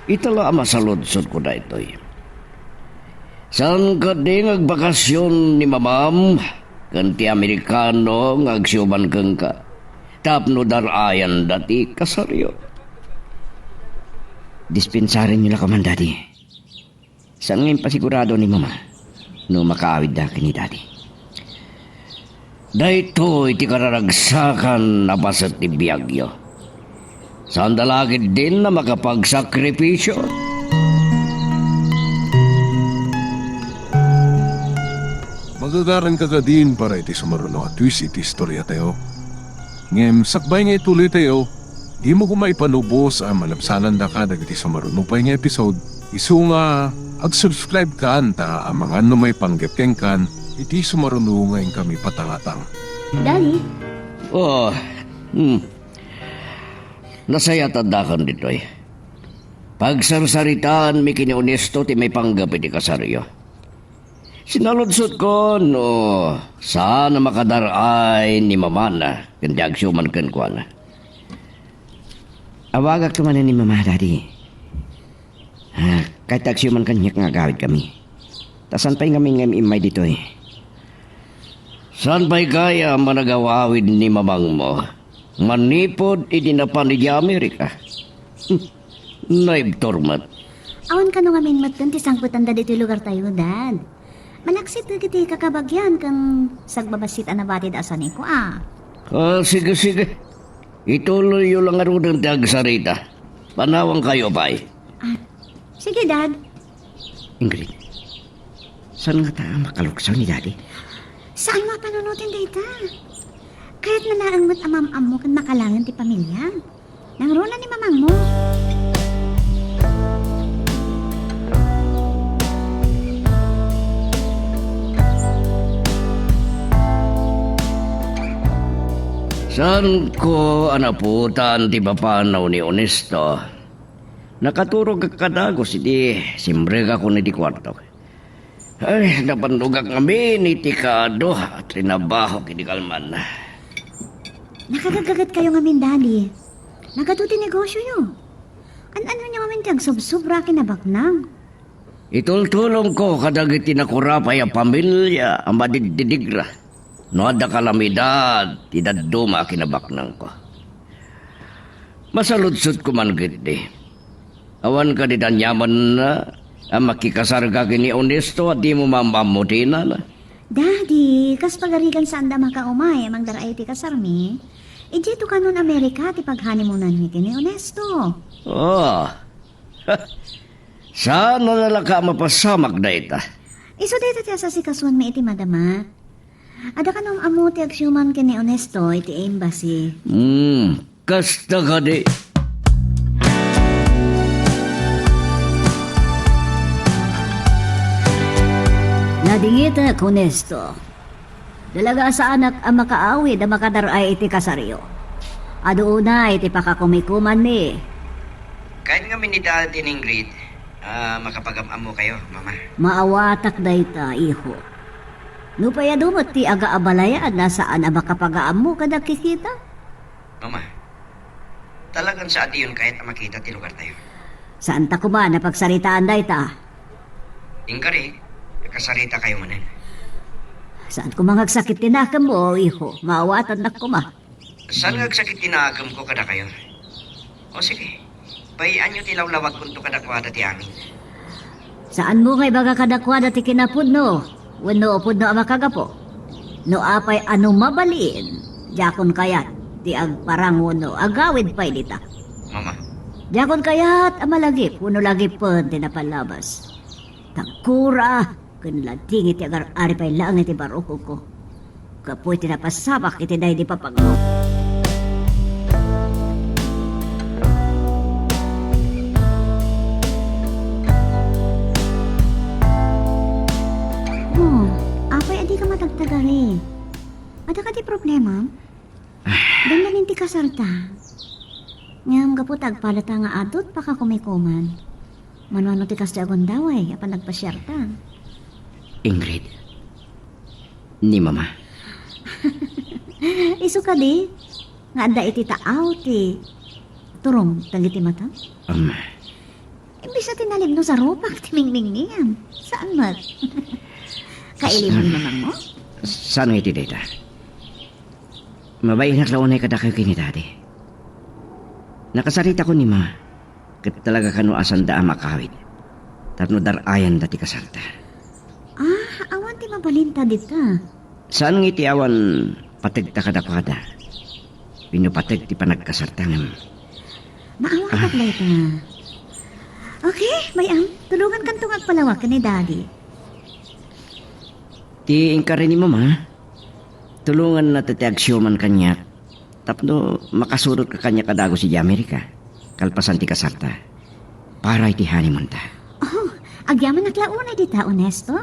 Ita la a masaludsodko daytoy. Saan ketdi nga agbakasyon ni mamam ken ti Amerikano nga agsiuman kenka tapno dar-ayanda ti kasaryo? Dispensarenyo la koman, Daddy. Saan nga impasigurado ni Mama no makaawidda ken ni Daddy? Daytoy ti kararagsakan a paset ti biagyo. Saanda la ketdin a makapagsakripisio. Magagaranka kadin para iti sumaruno a twist iti istoriatayo. Ngem sakbay nga ituloytayo, dimo koma ipanubos a malabsanandaka dagiti sumaruno pay nga episode. Isu nga, ag-subscribe kan ta amangan no maipanggep kenkan iti sumaruno nga inkami patangatang. Daddy? Oh, hmm. Nasayaat addakan ditoy. Pagsarsaritaanmi ken ni Ernesto ti maipanggep iti kasaryo. Sinaludsodko no saan a makadar-ay ni mamana ken ti agsiuman kenkuana. Awagakto manen ni Mama, Daddy. Ah, kayat ti agsiuman kaniak nga agawidkami. Ta saan pay ngamin nga im-immay ditoy? Saan pay gayam a nagaw-awid ni mamangmo manipud idi napan idiay Amerika? Hmm, naibtur met. Awan kano ngamin metten ti sangpetan dagitoy lugartayo, Dad. Malaksid dagiti kakabagian ken sagbabassit a nabatid a saniko a. Ah, sige, sige. Ituloyyo la ngaruden ti agsarita. Panawankayo pay. Ah, sige, Dad. Ingrid, saan ngata a makaluksaw ni Daddy? Saan mo a panunoten dayta? Kayatna laeng met a maam-ammo ken makalangen ti pamiliam. Nangruna ni mamangmo. Saanko a naputan ti papanaw ni Ernesto. Nakaturogak a dagus idi simrekakon iti kuartok. Ay, napannogak ngamin iti kaadu a trinabahok idi kalman. Nakagaggagetkayo ngamin, Daddy. Nagadu ti negosioyo. An-ano ngamin ti agsubsobra a kinabaknang? Itultulongko kadagiti nakurapay a pamilia a madiddidigra no adda kalamidad ti dadduma a kinabaknangko. Masaludsodko man ketdi. Awan kadi aniamanna a makikasarka ken ni Ernesto a dimo maam-ammo ti inana? Daddy, kas pagarigan saanda makaumay a mangdar-ay ti kasarmi, idiay tukanon Amerika ti pag-honeymoonanmi ken ni Ernesto. Oh. Saan a nalaka a mapasamak dayta? Isu dayta ti asasikasoanmi iti madama. Adda kano am-ammo ti agsiuman ken ni Ernesto iti embassy. Hmm, kasta kadi. Nadingitek, Ernesto. Talaga a saanak a makaawid a makadar-ay iti kasaryo. Adu unay ti pakakumikumanmi. Kayat ngamin ni Daddy ni Ingrid Ah, makapagam-ammokayo, Mama. Maawatak dayta, iho. Nupay adu met ti agaabalayan a saan a makapagaammo kada kikita? Mama, talagan saantayon kayat a makita ti lugartayo. Saanta koma a pagsaritaan dayta. Inkari, nakasaritakayo manen. Saan koma nga agsakit ti nakemmo, iho. Maawatannak koma. Saan nga agsakit ti nakemko kadakayo? O sige, bay-anyo ti lawlawagkonto kadakuada ti amin. Saanmo nga ibaga kadakuada ti kinapudno wenno pudno a makagapu? No apay a no mabalin, diakon kayat ti agparang wenno agawid pay dita. Mama. Diakon kayat a malagip wenno lagipen ti napalabas. Tagkura ken ladingit ti agar-ari pay laeng iti barukongko gapu iti napasamak iti daydi papagmo. Oh, apay a dika matagtagari? Adda kadi problema? Dandanin ti kasarta. Ngem gapu ta agpalata nga adu ti pakakumikuman. Mano-ano ti kasta a gundaway a panagpasiarta? Ingrid, ni Mama. Isu kadi nga adda iti taaw ti turong dagiti mata? Um. Imbes a tinalibno sa rupak ti mingmingniam. Saan met? Kailiw ni mamangmo? Saan nga iti dayta? Mabainak la unay kadakayo ken ni Daddy. Nakasaritakon ni Ma, ket talaga kano a saanda a makawid tapno dar-ayanda ti kasarta. Ah, awan ti mabalinta dita. Saan nga iti awan pategta kadakuada wenno pateg ti panagkasarta ngem. Maawatak dayta. Okay, bay-am, tulongankanto nga agpalawag ken ni Daddy. Ti inkari ni Mama, tulonganna ti agsiuman kaniak tapno makasurotka kaniak a dagus idiay Amerika kalpasan ti kasarta para iti honeymoonta. Oh, agyamanak la unay dita, Ernesto.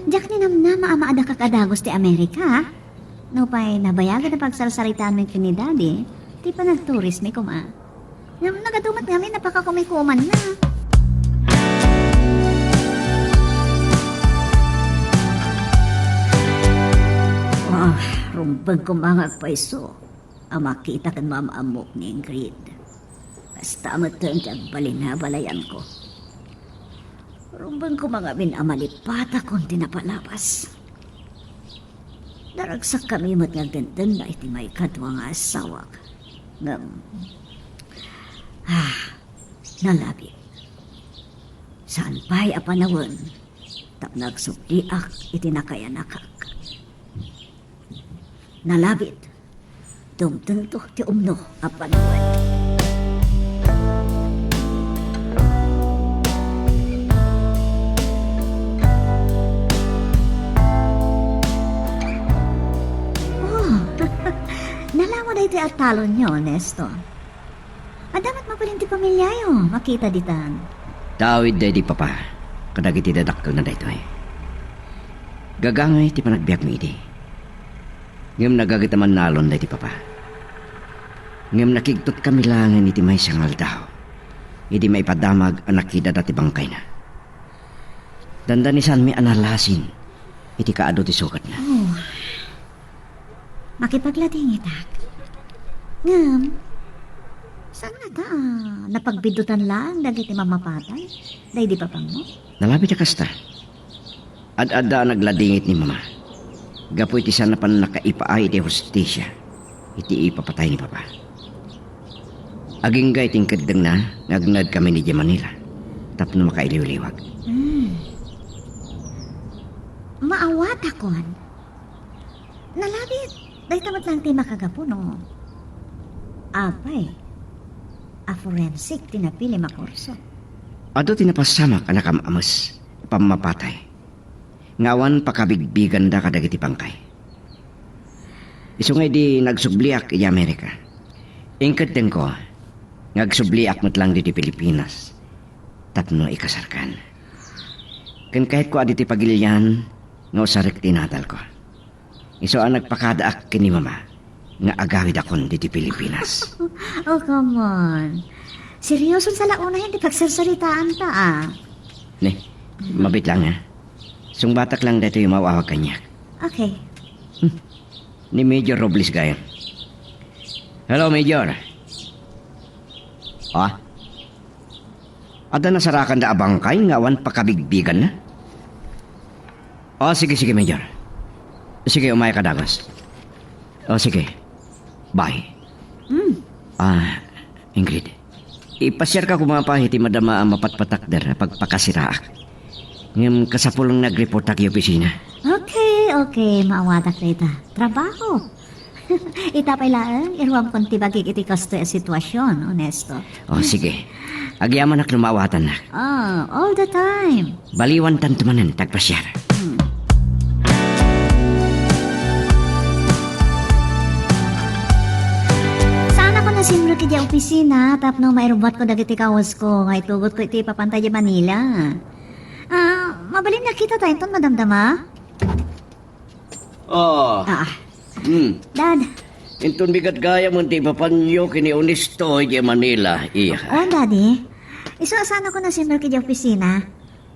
Diak ninamnama a maadakak a dagus ti Amerika. Nupay nabayagan a pagsarsaritaanmi ken ni Daddy, ti panagturismi koma. Ngem nagadu met ngamin a pakakumikumanna. Ah, rumbeng koma nga agpayso a makita ken maam-ammok ni Ingrid. Kasta metten ti agbalin a balayanko. Rumbeng koma ngamin a malipatakon ti napalabas. Naragsakkami met nga agdendenda iti maikadua nga asawak. Ngem, ah, nalabit. Saan pay a panawen tapno agsubliak iti nakayanakak. Nalabit. Dumtengto ti umno a panawen. Oh, nalawa daytoy a talonyo, Ernesto. Adda met mabalin ti pamiliayo, makita ditan. Tawid daydi papa kadagiti dadakkelna daytoy. Gagangay ti panagbiagmi idi. Ngem nagaget a mannalon daydi papa. Ngem nakigtotkami laengen iti maysa nga aldaw, idi maipadamag a nakidada ti bangkayna. Dandanisanmi a nalasin iti kaadu ti sugatna. Oh. Makipagladingitak. Ngem, saan ngata a napagbidutan laeng dagiti mamapatay daydi papangmo? Nalabit a kasta. Ad-adda a nagladingit ni Mama gapu iti saan a pannakaipaay iti hustisia iti ipapatay ni Papa. Agingga iti inkeddengna nga agnaedkami idiay Manila tapno makailiwliwag. Hmm. Maawatakon. Nalabit, dayta met laeng ti makagapu no apay a forensic ti napilim a kurso. Adu ti napasamak a nakam-ames a pammapatay nga awan pakabigbiganda kadagiti bangkay. Isu nga idi nagsubliak idiay Amerika, inkeddengko nga agsubliak met laeng ditoy Pilipinas tapno ikasarkan. Ken kayatko a ditoy pagilian nga usarek ti natalko. Isu a nagpakadaak ken ni Mama nga agawidakon ditoy Pilipinas. Oh, come on. Serioson sa la unay ti pagsarsaritaanta, ah. Ne, mabit lang, ha? Sungbatak lang daytoy maaw-awag kaniak. Okay. Ni Major Robles gayam. Hello, Major. Ah? Adda nasarakanda a bangkay nga awan pakabigbiganna? Oh, sige, sige, Major. Sige, umayka dagus. Oh, sige. Bye. Hmm. Ah, Ingrid, ipasiarka koma pay iti madama a mapatpatakder a pagpakasiraak. Ngem kasapuleng nga agreportak iti opisina. Okay, okay. Maawatak dayta. Trabaho. Ita pay laeng, iruamkon ti bagik iti kastoy a situasion, Ernesto. Oh, sige. Agyamanak no maawatannak. Ah, all the time. Baliwantanto manen ti agpasiar. Hmm. Saanakon a simrek idiay opisina tapno mairubbuatko dagiti kawasko nga itugotko iti ipapanta idiay Manila. Ah, mabalin a kitatayo inton madamdama? Ah. Ah. Hmm. Dad. Inton bigat gayamen ti ipapanyo ken ni Ernesto idiay Manila, iya. Oh, Daddy. Isu a saanakon a simrek idiay opisina.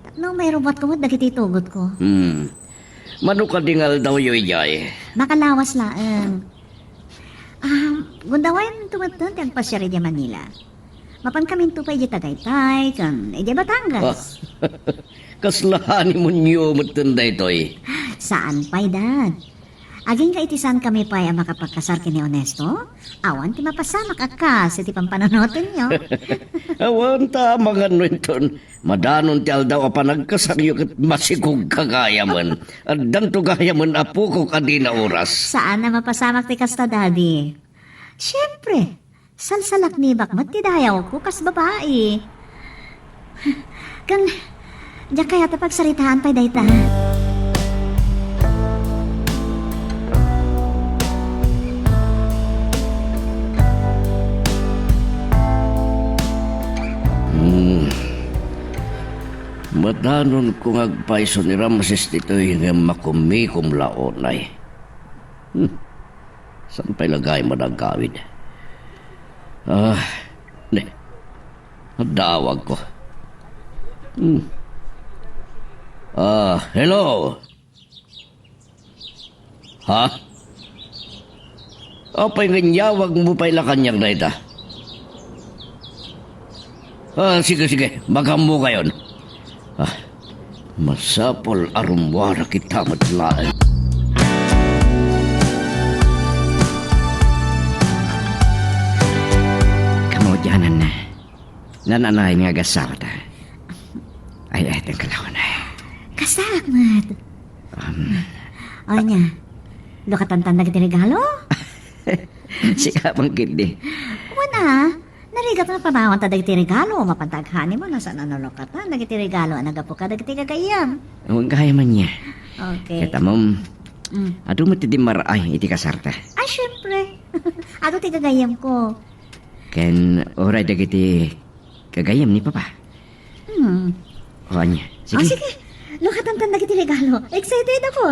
Tapno mairubbuatko met dagiti itugotko. Hmm. Mano kadi nga aldawyo idiay? Makalawas laeng. Ah, gundawayonto metten ti agpasiar idiay Manila. Mapankaminto pay idiay Tagaytay ken idiay Batangas. Ah, kasla honeymoonyo metten daytoy. Saan pay, Dad. Agingga iti saankami pay a makapagkasar ken ni Ernesto, awan ti mapasamak a kas iti pampanunotenyo. Awan ta amangan no inton madanon ti aldaw a panagkasaryo ket masikogka gayamen. Addanto gayamen a pukok a dina oras. Saan a mapasamak ti kasta, Daddy. Siempre, salsalaknibak met ti dayawko kas babai. Ken, diak kayat a pagsaritaan pay dayta. Hmm. Madanonko nga agpayso ni Ramses ditoy ngem makumikom la unay. Hmm. Saan pay la gayam a agawid? Ah, ne. Adda awagko. Hmm. Ah, hello? Ha? Apay nga inyawagmo pay la kaniak dayta? Ah, sige, sige. Mag-ammokayon. Ah, masapul a rummuarak ita met laeng. Kamaudiananna. Naan-anayon nga agasawata. Ay, ay, tengka la unay. Kasaak met. Um, O, ania? Lukatantan dagiti regalo? Sika man ketdi. Wen a, narigat nga panawanta dagiti regalo, mapanta aghoneymoon, saan a nalukatan dagiti regalo a naggapu kadagiti gagayyem. Wen gayam ania. Okay. Ket ammom, Mm. adu met ti dimmaray iti kasarta. Ay, siempre. Adu ti gagayyemko. Ken uray dagiti gagayyem ni Papa. Hmm. O, ania? Sige. Ah, sige. Lukatantan dagiti regalo. Excited ako.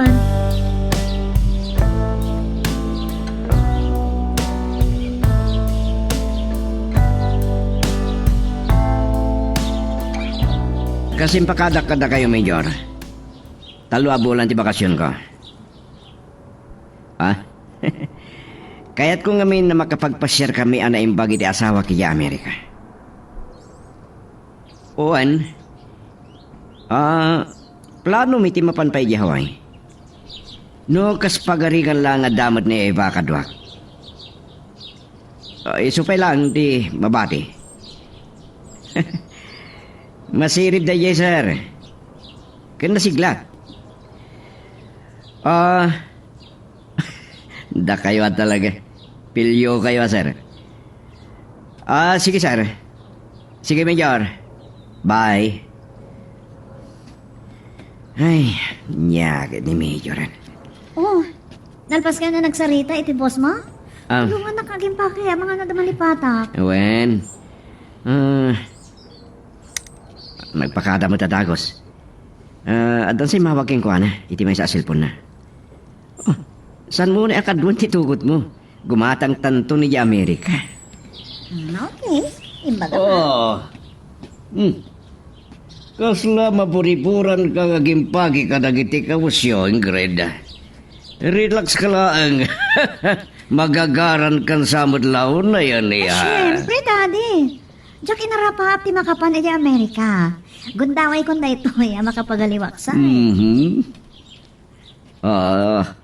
Kas impakadak kadakayo, Major, tallo a bulan ti bakasionko. Ah? Kayatko ngamin a makapagpasiarkami a naimbag iti asawak idiay Amerika. Wen, ah, planom iti mapan pay idiay Hawaii. No kas pagarigan laeng adda met ni Eva kaduak. Ah, isu pay laeng ti mabati. Masirib daydiay, sir. Ken nasiglat. Ah, dakayo a talaga. Piliokayo a, sir. Ah, sige, sir. Sige, Major. Bye. Ay, ania ket ni Major. Oh, nalpas kayo a nagsarita iti boss mo? Ah. Tulongannak agimpake, amangan adda malipatak. Wen. Ah, nagpakada met a dagus. Ah, addan sa immawag kenkuana iti maysa a cellphone-na. Oh, saanmo unay a kaduan ti tugotmo? Gumatangtanto idiay Amerika. Hmm, okay. Imbagam. Oh. Hmm. Kasla mapuripuranka nga agimpagi kadagiti kawesyo, Ingrid. Relax ka laeng. Magagaran kan sa met launa yan, Ah, iya. Siyempre, Daddy. Diak inarapaap ti makapan iti Amerika. Gundaway kon daytoy a makapagaliwaksay. Mhm. Ah,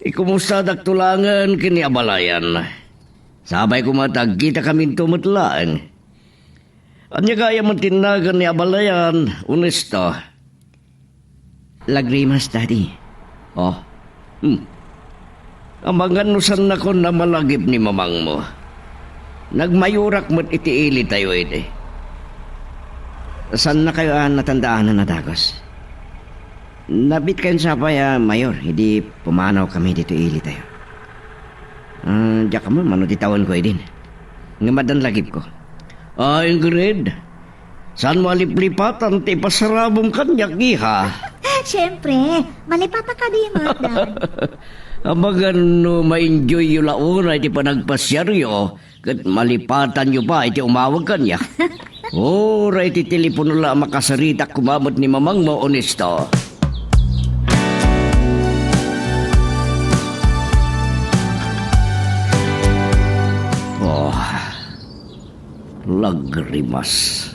ikumustadak to langen ken ni abalayan. Sabay koma ti agkitakaminto met laeng. Ania gayam ti nagan ni abalayan, Onesto? Lagrimas, Daddy. Oh. Hmm. Amangan no saannakon a malagip ni mamangmo. Nagmayorak met iti ilitayo idi. Saannakayo a natandaanan a dagus. Nabitkayon sa pay a mayor idi pumanawkami ditoy ilitayo. Ah, diak ammo mano ti tawenko idin. Ngem addan lagipko. Ah, Ingrid, saanmo a liplipatan ti ipasarabam kaniak, iha? Siyempre, malipatak kadi met, Dad. Amangan no ma-enjoyyo la unay ti panagpasiaryo ket malipatanyo pay ti umawag kaniak. Uray ti telepono la a makasaritak koma met ni mamangmo, Onesto. Oh, lagrimas.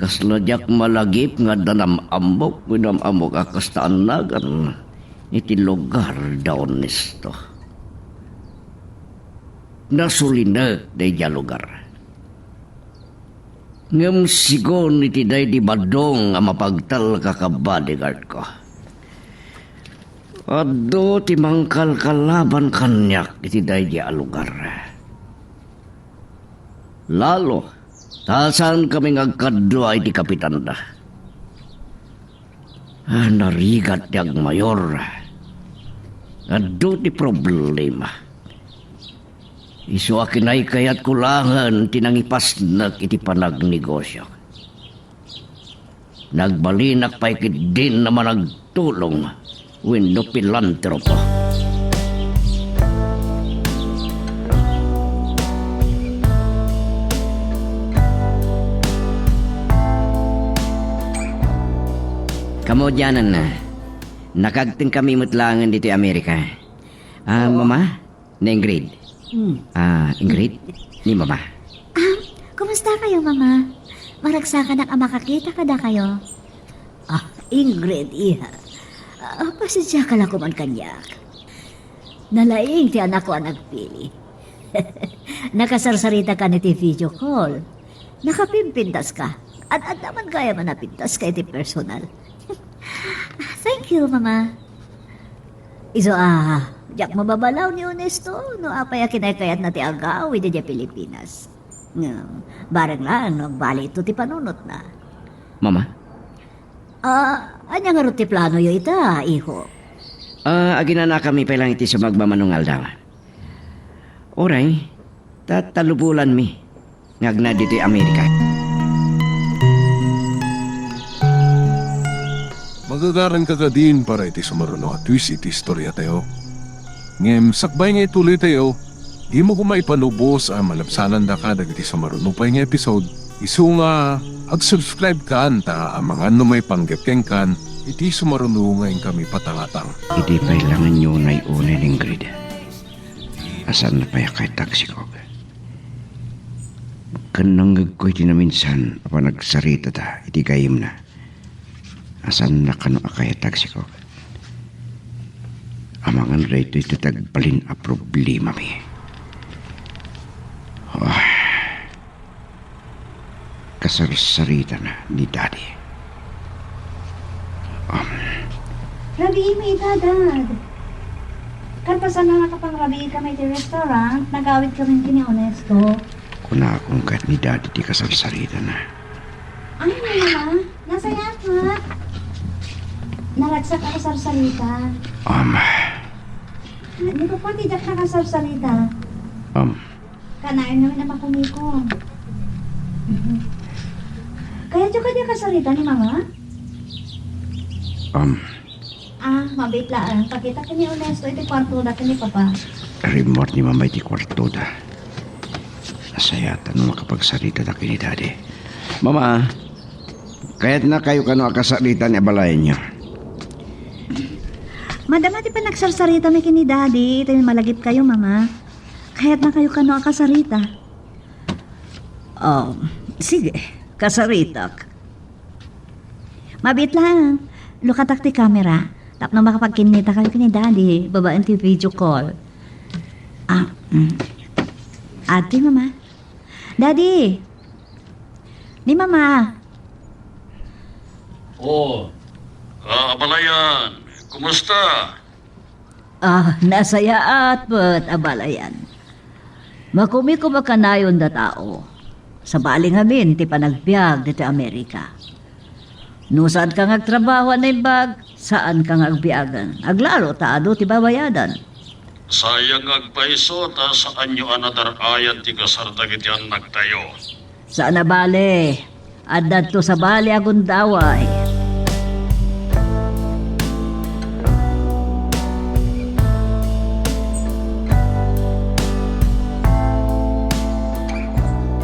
Kasla diak malagip nga adda nam-ammok, wenno am-ammok a kasta a nagan iti lugar da Onesto. Nasulinek daydiay a lugar. Ngem sigun iti daydi badong a mapagtalka a bodyguardko. Adu ti mangkalkalaban kaniak iti daydiay a lugar. Lalo, ta saankami nga agkadua iti kapitanda. Ah, narigat ti agmayor. Adu ti problema. Isu a kinaykayatko laengen ti nangipasnek iti panagnegosio. Nagbalinak pay ketdin a managtulong wenno pilantropo. Kamudiananna, nakagtengkami met laengen ditoy Amerika. Ah, Mama? Ni Ingrid. Hmm. Ah, Ingrid? Ni Mama. Ah, kumusta kayo, Mama? Maragsakanak a makakita kadakayo. Ah, Ingrid, iha. Ah, pasensiaka la koman kaniak. Nalaing ti anakko a nagpili. Nakasarsarita kan iti video call. Nakapimpintaska. Ad-adda man gayam a napintaska iti personal. Thank you, Mama. Isu a, diak mababalaw ni Onesto no apay a kinaykayatna ti agawid idiay Pilipinas. Ngem, bareng laeng no agbaliitto ti panunotna. Mama? Ah, ania ngarud ti planoyo ita, iho? Ah, aginanakami pay laeng iti sumagmamano nga aldaw. Uray, tattalubolanmi nga agna ditoy Amerika. Magagaranka kadin para iti sumaruno a twist iti istoriatayo. Ngem sakbay nga ituloytayo, dimo koma ipanubos a malabsanandaka dagiti sumaruno pay nga episode, isu nga agsubscribe kan ta amangan no maipanggep kenkan iti sumaruno nga inkami patangatang. Idi pay laengenyo unay-unay ni Ingrid, a saanna pay a kayatag sikog. Ken nangngegko iti naminsan a panagsaritada iti gayyemna a saanna kano a kayatag sikog. Amangan daytoy ti agbalin a problemami. Ah. Kasarsaritana ni Daddy. Um. Rabiimi ita, Dad. Kalpasan a nakapangrabiikami iti restaurant, nagawidkami ken ni Onesto. Kunakon ket ni Daddy ti kasarsaritana. Ay, Mama, nasayaat. Naragsak a kasarsarita. Um. Ni Papa, ti diak nakasarsarita. Um. Kanayon ngamin a makumikot. Kayatyo kadi a kasarita ni Mama? Um. Ah, mabiit laeng. Pakita ken ni Onesto iti kuartoda ken ni Papa. Rimmuar ni Mama iti kuartoda. Nasayaat no makapagsarita ta ken ni Daddy. Mama, kayatna kayo kano a kasarita ni abalayanyo. Madama ti panagsarsarita mi ken ni Daddy, ti malagip kayo, Mama. Kayatna kayo kano a kasarita. Oh, sige, kasaritak. Mabiit lang. Lukatak ti camera. Tapno makapagkinnita kayo ken ni Daddy, babaen ti video call. Ah, mm. Adi, Mama. Daddy! Ni Mama! Oh. Ah, abalayan, kumusta? Ah, nasayaat met, abalayan. Makumikom a kanayon da tao. Sabali ngamin ti panagbiag ditoy Amerika. No saanka nga agtrabaho a naimbag, saanka nga agbiagen. Aglalo ta adu ti babayadan. Sayang nga agpayso ta saanyo a nadar-ayan ti kasar dagiti annaktayo. Saan a bale, addanto sabali a gundaway.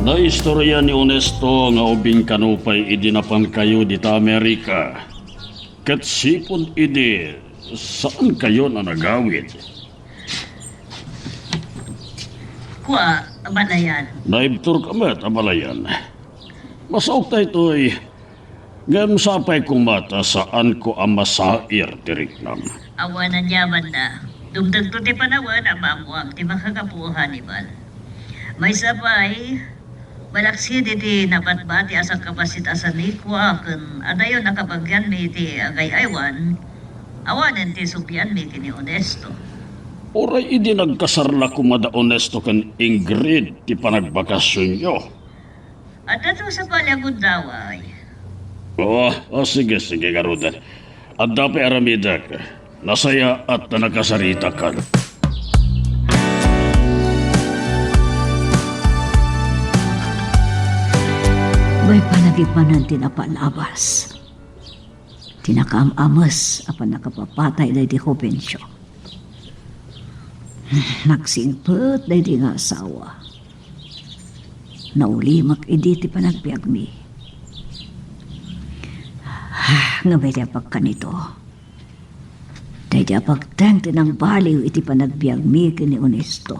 Naistorya ni Onesto nga ubing kano pay idi napankayo dita Amerika. Ket sipud idi, saankayon a nagawid. Kua, abalayan. Naibturka met, abalayan. Masaok daytoy, ngem sapay koma ta saanko a masair ti riknam. Awan ania banda. Dumtengto ti panawen a maammoam ti makagapu, Hannibal. Maysa pay, malaksid iti nabatbati a sangkabassit a sanikua ken adayon a kabagianmi iti agay-aywan, awanen ti sublianmi ken ni Onesto. Uray idi nagkasar la koma da Onesto ken Ingrid ti panagbakasionyo. Addanto sabali a gundaway. O, o, sige, sige, ngaruden. Adda pay aramidek. Nasayaat ta nakasaritakan. May panagipanan ti napalabas. Ti nakaam-ames a pannakapapatay daydi Jovencio. Nagsingpet daydi nga asawa. Naulimek idi ti panagbiagmi. Ngem idi apagkanito, daydi a pagteng ti nangbaliw iti panagbiagmi ken ni Onesto.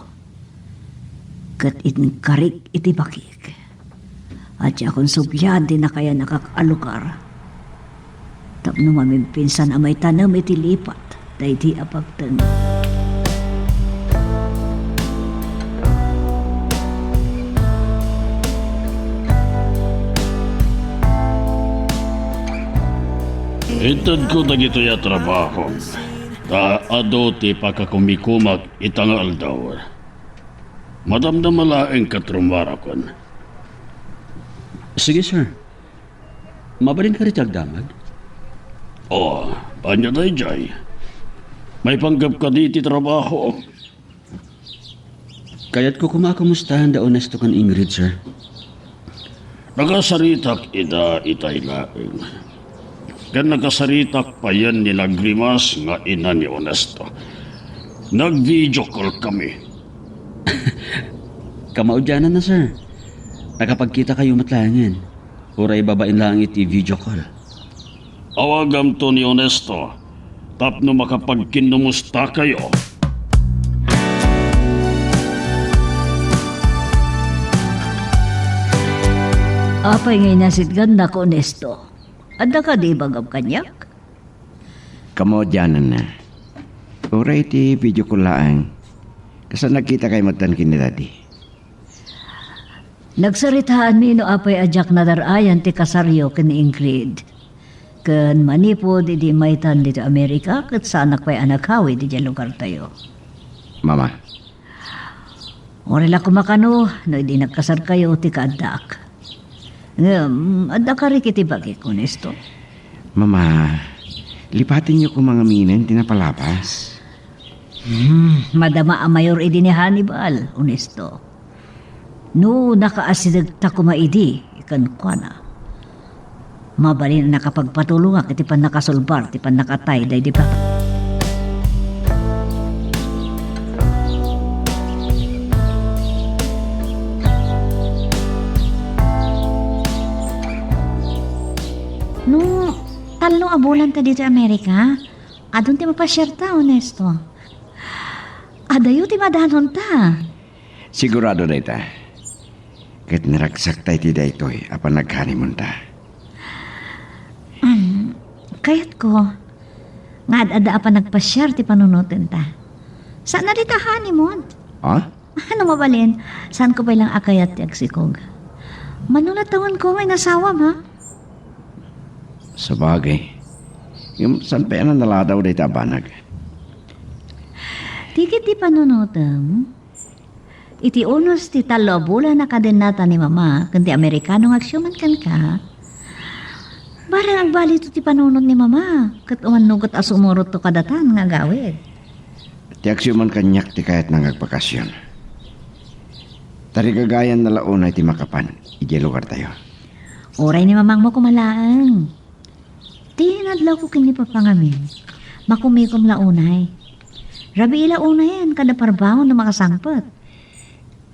Ket inkarik iti bakik. Adiakon sublian ti nakayanakak a lugar. Tapno mamimpinsan a maitanem iti lipat daydi a pagteng. Intedko dagitoy a trabaho, ta adu ti pakakumikumak ita nga aldaw. Madamdama laeng ket rummuarakon. Sige, sir. Mabalin kadi ti agdamag? Oh, ania daydiay? Maipanggep kadi ti trabaho? Kayatko koma a kumustaen da Onesto ken Ingrid, sir. Nakasaritak ida itay laeng. Ken nakasaritak payen ni Lagrimas nga ina ni Onesto. Nag-video call kami. Kamaudiananna, sir. Nakapagkita kayo met laengen. Uray babaen laeng iti video call. Awagamto ni Onesto tapno makapagkinnumusta kayo. Apay nga inasitgannak, Onesto? Adda kadi ibagam kaniak? Kamaudiananna. Uray iti video call laeng. Kasla nagkita kayo metten ken ni Daddy? Nagsaritaanmi no apay a diak nadar-ayan ti kasaryo ken ni Ingrid. Ken manipud idi maytan ditoy Amerika, ket saanak pay a nakawid idiay lugartayo. Mama. Uray la koma kano no idi nagkasarkayo ti kaaddaak. Ngem, adda karik iti bagik, Onesto? Mama, lipatenyo koma ngaminen ti napalabas. Hmm, madama a mayor idi ni Hannibal, Onesto. No nakaasidegta koma idi kenkuana, mabalin a nakapagpatulongak iti pannakasulbar ti pannakatay daydi pa. a bulanta ditoy Amerika, adun ti mapasiarta, Ernesto. Adayo ti madanonta. Sigurado dayta. Ket naragsakta iti daytoy a panag-honeymoonta. Mm, kayatko nga ad-adda a panagpasiar ti panunotenta. Saan a dita honeymoon? Ha? Ano mabalin, saanko pay lang a kayat ti agsikog. Mano la tawenko nga inasawam, ha? Sabagay. Ngem saan pay a naladaw dayta a banag? Ti ketdi panunotem, iti unos ti tallo a bulan a kadennata ni Mama ken ti Amerikano nga agsiuman kenka, bareng agbalito ti panunot ni Mama ket umannugot a sumurotto kadatan nga agawid. Ti agsiuman kaniak ti kayatna nga agbakasyon. Tarigagayanna la unay ti makapan idiay lugartayo. Uray ni mamangmo koma laeng. Ti nadlawko ken ni Papa ngamin, makumikom la unay. Rabii la unayen kada parbaon no makasangpet.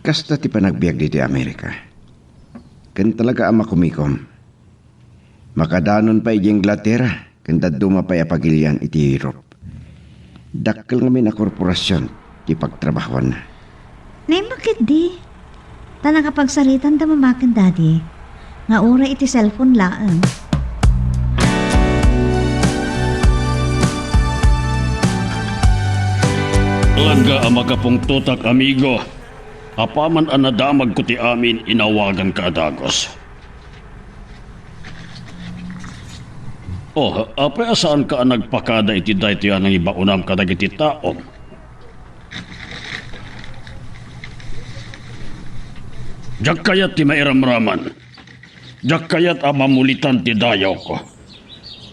Kasta ti panagbiag ditoy Amerika. Ken talaga a makumikom. Makadanon pay idiay Inglaterra ken dadduma pay a pagilian iti Europe. Dakkel ngamin a korporasion ti pagtrabahuanna. Naimbag ketdi. Ta nakapagsaritanta Mama ken Daddy nga uray iti cellphone laeng. Alagad a makapungtotak, amigo. Apaman a nadamagko ti amin, inawaganka a dagus. Oh, apay a saanka a nagpakada iti daytoy a nangibaonam kadagiti taom? Diak kayat ti mairamraman. Diak kayat a mamulitan ti dayawko.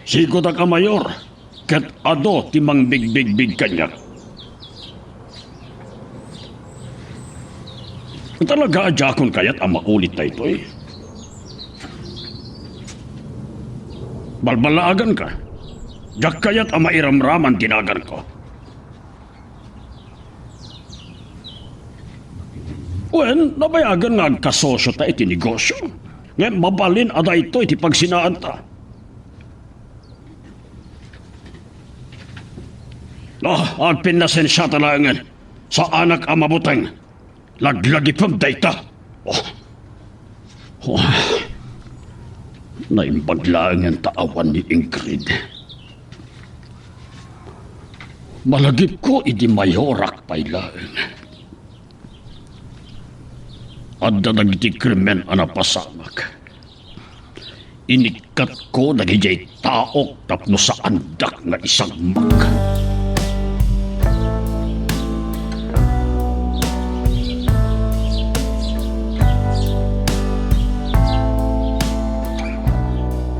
Sikodak a mayor, ket adu ti mangbigbigbig kaniak. Talaga a diakon kayat a maulit daytoy. Balbalaaganka. Diak kayat a mairamraman ti naganko. Wen, nabayagen nga agkasosiota iti negosio. Ngem mabalin a daytoy ti pagsinaanta. Ah, agpinnasensiata laengen. Saanak a mabuteng. Laglagipem dayta. Oh. Oh. Naimbag laengen ta awan ni Ingrid. Malagipko idi mayorak pay laeng. Adda dagiti krimen a napasamak. Inikkatko dagidiay taok tapno saandak nga isagmak.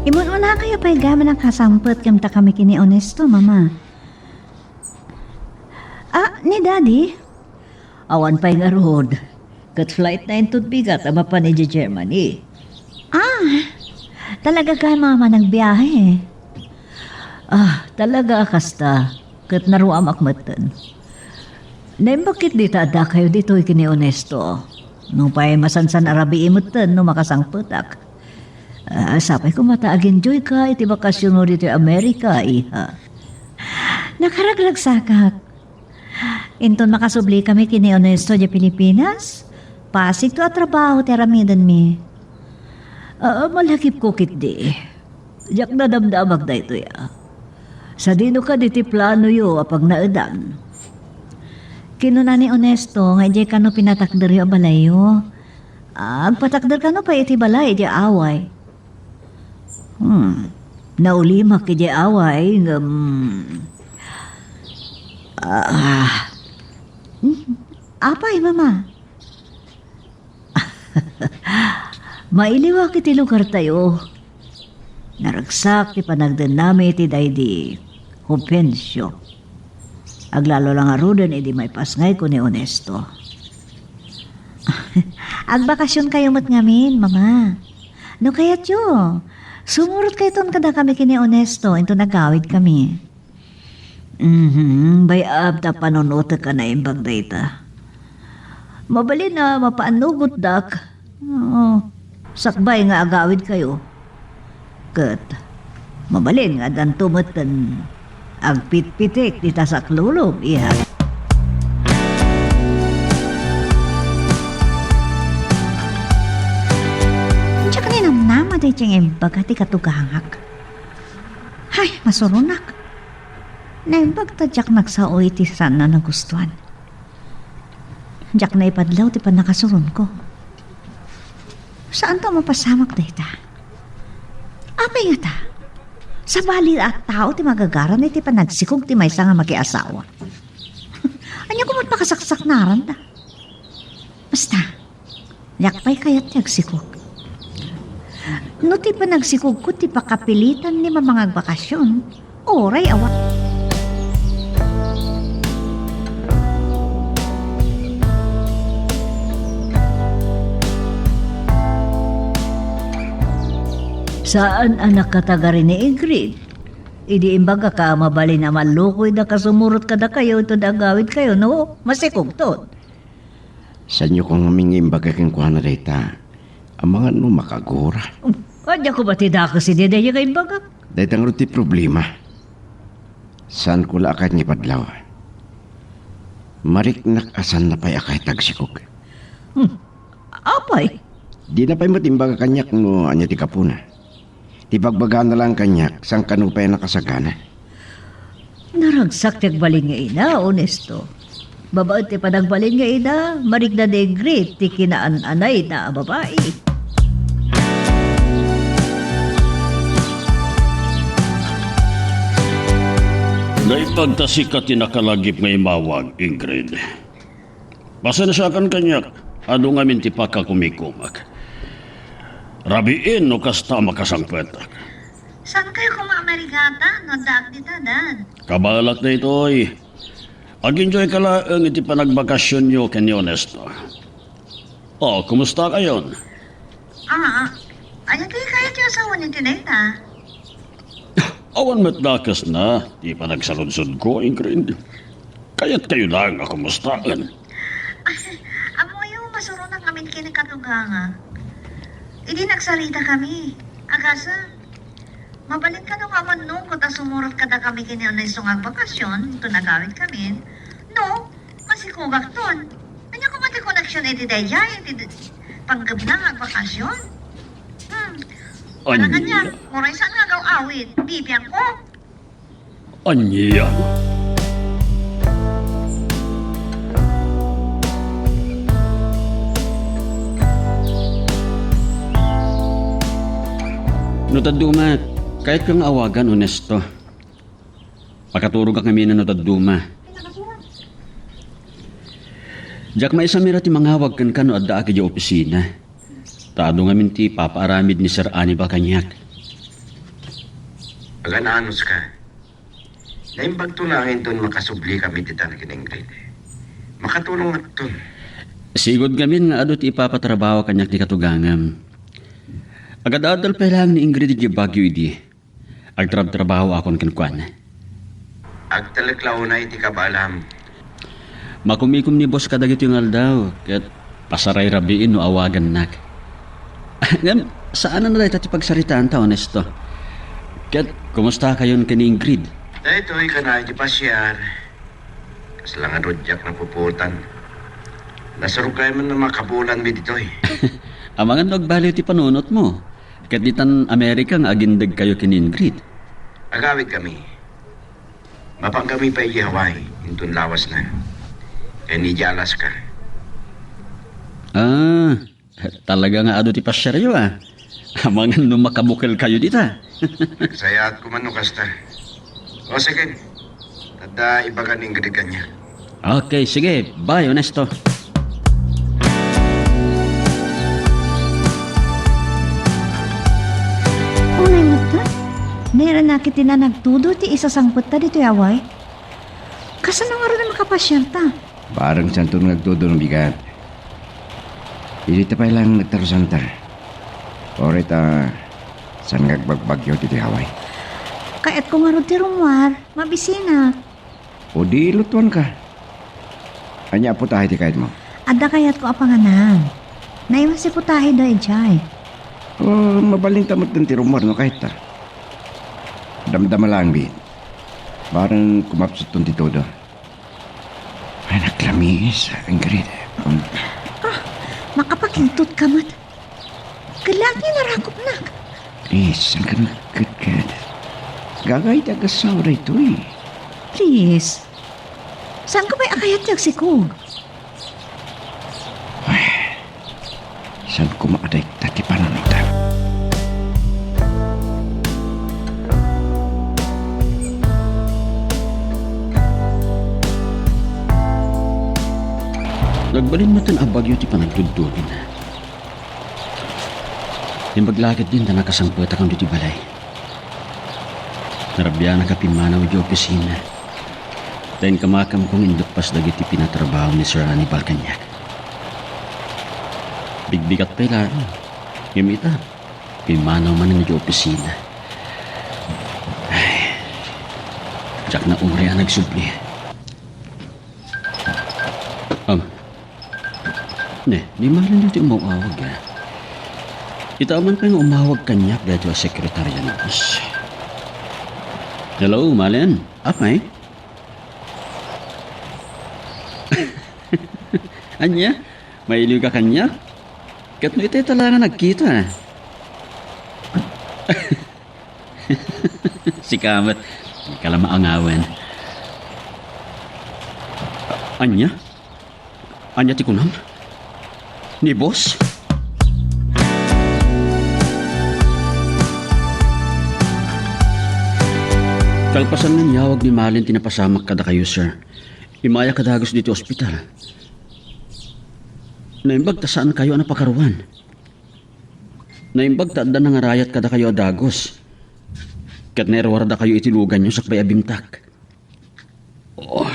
Imun-unakayo pay gayam a nakasangpet kenka kami ken ni Ernesto, Mama. Ah, ni Daddy? Awan pay ngarud. Ket flightna inton bigat a mapan idiay Germany. Ah, talaga ka, Mama, nagbiahe? Ah, talaga a kasta. Ket naruamak metten. Naimbag ketdi ta addakayo ditoy ken ni Ernesto. Nupay masansan a rabii metten no makasangpetak. Ah, sapay koma ta agenjoyka iti bakasionmo ditoy Amerika, iha. Nakaragragsakak. Inton makasubli kami ken ni Ernesto idiay Pilipinas, pasigto a trabaho ti aramidenmi. Ah, malagipko ketdi. Diak nadamdamag daytoy, a. Sadino kadi ti planoyo a pagnaedan? Kinuna ni Ernesto nga idiay kano pinatakderyo a balayyo. Agpatakder kano pay iti balay idiay Hawaii. Hmm. Naulimak idiay Hawaii, ngem, ah, hmm, apay, Mama? Mailiwak iti lugartayo. Naragsak ti panagdennami iti daydi Juvencio. Aglalo la ngaruden idi maipasngayko ni Ernesto. Agbakasionkayo met ngamin, Mama. No kayatyo, sumurotkayton kadakami ken ni Ernesto inton agawidkami. Mhm, bay-am ta panunotek a naimbag dayta. Mabalin a mapaannugotdak. Oo, sakbay nga agawidkayo. Ket Mabalin nga addanto metten agpitpitik ti tasaklulom, iha. Diak ninamnama daydiay nga imbaga ti katugangak. Hay, masuronak. Naimbag ta diak nagsao iti saan a nagustuan. Diak naipadlaw ti pannakasuronko. Saanto a mapasamak dayta? Apay ngata? Sabali a tao ti magagaran iti panagsikog ti maysa nga makiasawa. Ania koma ti makasaksaknaranda? Basta, diak pay kayat ti agsikog. No ti panagsikogko ti pakapilitan ni Mama nga agbakasyon, uray awan. Saan a nakatagari ni Ingrid? Idi imbagaka, mabalin a mallukoy da kasumurot kadakayo inton agawidkayo no masikogton. Saanyo koma ngamin nga imbaga kenkuana dayta? Amangan no makagura. Um, ania koma ti dakes idi dayta nga imbagak? Dayta ngarud ti problema. Saanko la a kayat nga ipadlaw. Mariknak a saanna pay a kayat nga agsikog. Hmm. Apay? Dina pay met imbaga kaniak no ania ti gapuna. Ti ibagbagana laeng kaniak, saan kano pay a nakasagana. Naragsak ti agbalin nga ina, Ernesto. Babaen ti panagbalin nga ina, marikna ni Ingrid ti kinaan-anayna a babai. Naimbag ta sika ti nakalagip nga imawag, Ingrid. Pasensiakan kaniak, adu ngamin ti pakakumikumak. Rabiin no kasta a makasangpetak. Saankayo koma a marigatan no addaak dita, Dad? Kabaelak daytoy. Ag-enjoyka laeng iti panagbakasionyo ken ni Ernesto. O, kumustakayon? Ah, ania ti kayat ti asawan iti dayta? Awan met dakesna ti panagsaludsodko, Ingrid. Kayatkayo laeng a kumustaen. Ay, ammoyo, masuronak ngamin ken ni katugangak. Idi nagsaritakami, agasem, mabalin kano nga awan nukot a sumurot kadakami ken ni Ernesto nga agbakasyon, inton agawidkamin, no masikogakton. Ania koma ti koneksion iti daydiay, iti d-, panggepna nga agbakasyon? Hmm. Ania? Para kaniak, uray saan nga agaw-awid, bibiangko. Ania? No dadduma, kayatko nga awagan, Ernesto. Pakaturogak ngamin no dadduma. Diak maisamira ti mangawag kenka no addaak idiay opisina. Ta adu ngamin ti ipapaaramid ni Sir Anibal kaniak. Agan-anos ka. Naimbagto laeng inton makasublikami ditan ken ni Ingrid. Makatulongakton. Sigud ngamin nga adu ti ipapatrabaho kaniak ni katugangam. Agad-adal pay laeng ni Ingrid idiay Baguio idi. Agtrabtrabahoakon kenkuana. Agtalek la unay ti kabaelam. Makumikom ni boss kadagitoy nga aldaw, ket pasarayrabiin no awagannak. Ngem, saanen a dayta ti pagsaritaanta, Ernesto. Ket, kumustakayon ken ni Ingrid? Daytoy, kanayon ti pasiar. Kasla ngarud diak napupuotan. Nasurok kami no makabulanmi ditoy. Amangan no agbaliw ti panunotmo. Ket ditan Amerika nga agindegkayo ken ni Ingrid? Agawidkami. Mapangkami pay idiay Hawaii, inton lawasna. Ken idiay Alaska. Ah, talaga nga adu ti pasiaryo, a. Amangan no makabukelkayo dita. Nagsayaat koma no kasta. O, sige. Adda ibaga ni Ingrid kaniak. Okay, sige. Bye, Ernesto. Unay met, nairana ket ti nanagtudo ti isasangpetta ditoy Hawaii. Kasano ngarud a makapasiarta? Bareng saanton nga agtudo no bigat. Idi ta pay laeng nagtarusanta. Uray ta saan nga agbagbagyo ditoy Hawaii. Kayatko ngarud ti rummuar, mabisinak. O di lutuanka. Ania a putahe ti kayatmo? Adda kayatko a panganan. Naimas ti putahe daydiay. O, mabalinta met ti rummuar no kayatta. Damdama lang, Bit. Bareng kumapsutton ti todo. Ay, naklamiis, Ingrid. Um, Ah, makapakintot ka met. Ket laeng ti narakopnak. Please, saan ka nagkadkad? Gagayta agasawa daytoy. Please. Saan ka pay a kayat ti agsikog? Ay, saan koma a dayta ti pananutam? Nagbalin met a bagyo ti panagtudtudin. Imbag la ketdin ta nakasangpetakon iti balay. Narabianak a pimmanaw iti opisina. Ta inkamakamko nga induppas dagiti pinatrabaho ni Sir Hannibal kaniak. Bigbigat pay laeng. Ngem ita, pimmanaw manen iti opisina. Ay, diak nauray a nagsubli. Am, ne, ni Marlene ti umaw-awag, ah. Ita man pay nga umawag kaniak daytoy a sekretaria ni boss. Hello, Marlene. Apay? Ania? Mailiw ka kaniak? Ket no ita ita la nga nagkita. Sika met, dika la maangawen. Ania? Ania ti kunam? Ni boss? Kalpasan nga inyawag ni Marlene ti napasamak kadakayo, sir, immayak a dagus ditoy ospital. Naimbag ta saankayo a napakaruan. Naimbag ta adda nangarayat kadakayo a dagus. Ket nairuardakayo iti luganyo sakbay a bimtak. Oh,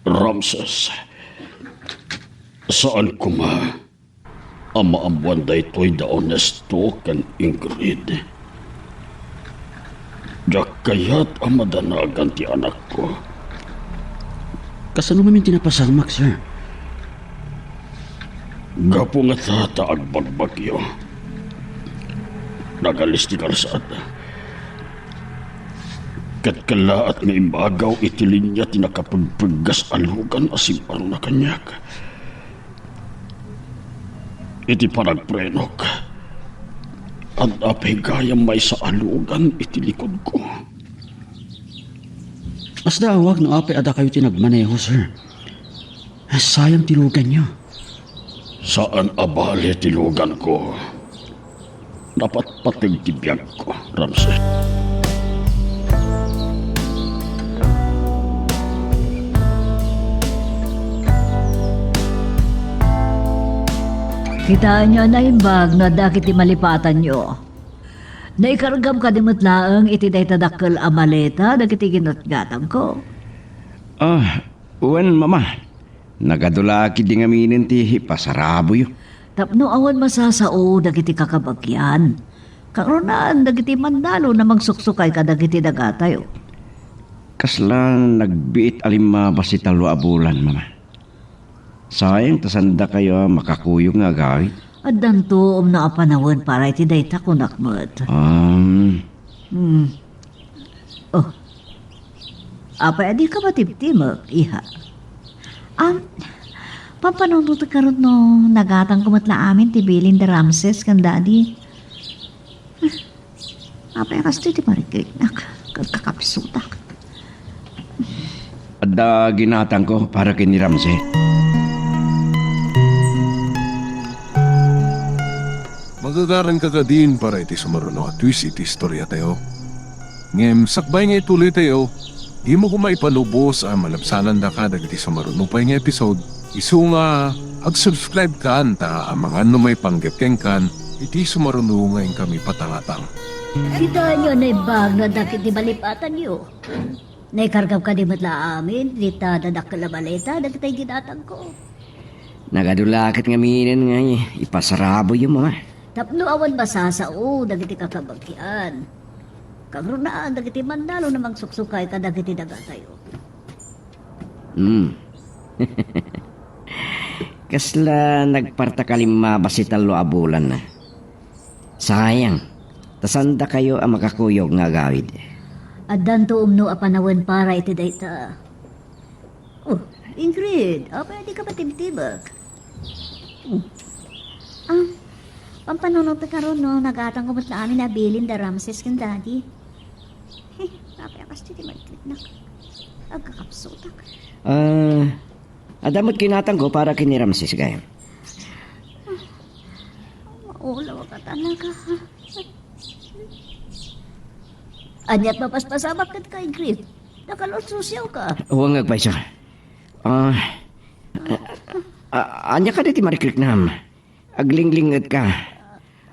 Ramses, saan koma a maammoan daytoy da Ernesto ken Ingrid. Diak kayat a madanagan ti anakko. Kasano ngamin ti napasamak, sir? Gapu ngata ta agbagbagyo, nagalis ti kalsada. Ket kellaat nga immagaw iti linia ti nakapegpeggas a lugan a simmarona kaniak. Iti panagprenok, adda pay gayam maysa a lugan iti likodko. Kasla awag no apay a dakayo ti nagmaneho, sir. Sayang ti luganyo. Saan a bale ti luganko. Napatpateg ti biagko, Ramses. Kitaenyo a naimbag no adda ket ti malipatanyo. Naikargam kadi met laeng iti dayta dakkel a maleta dagiti ginatgatangko? Ah, wen, Mama. Nagadu la ketdi ngaminen ti ipasaraboyo. Tapno awan masasao dagiti kakabagian. Kangrunaan dagiti mandalon a mangsuksukay kadagiti dagatayo. Kasla nagbiit a limmabas ti tallo a bulan, Mama. Sayang ta sandakayo a makakuyog nga agawid. Addanto umno a panawen para iti dayta, kunak met. Um. Hmm. Oh. Apay a dika matibtimek, iha? Am, pampanunotek ngarud no nagatangko met la amin ti bilin da Ramses ken Daddy. Apay a kastoy ti marikrinak ket kakapsutak? Adda ginatangko para ken ni Ramsey. Magagaranka kadin para iti sumaruno a twist iti istoriatayo. Ngem sakbay nga ituloytayo, dimo koma ipalubos a malabsanandaka dagiti sumaruno pay nga episode. Isu nga, ag-subscribe kan ta amangan no maipanggep kenkan iti sumaruno nga inkami patangatang. Kitaenyo a naimbag no adda ketdi malipatanyo. Naikargam kadi met la amin dita dadakkel a maleta dagiti ginatangko. Nagadu la ket ngaminen nga ipasaraboyo, Mama. Tapno awan masasao dagiti kakabagian. Kangrunaan dagiti mandalon a mangsuksukay kadagiti dagatayo. Hmm. Kasla nagparta ka limmabas ti tallo a bulan na. Sayang, ta sandakayo a makakuyog nga agawid. Addanto umno a panawen para iti dayta. Oh, Ingrid, apay a dika patibtibak? Oh. Ah, pampanunotek ngarud no nagatangko met la amin a bilin da Ramses ken Daddy. He, apay a kasta ti maikliknak? Agkakapsutak. Ah, adda met kinatangko para ken ni Ramses, gayam. Maulawka talaga. Ania't mapaspasamak kenka, Ingrid? Nakalulsusiawka. Wen nga agpayso. Ah, ah, ania kadi ti marikliknam? Aglinglingetka.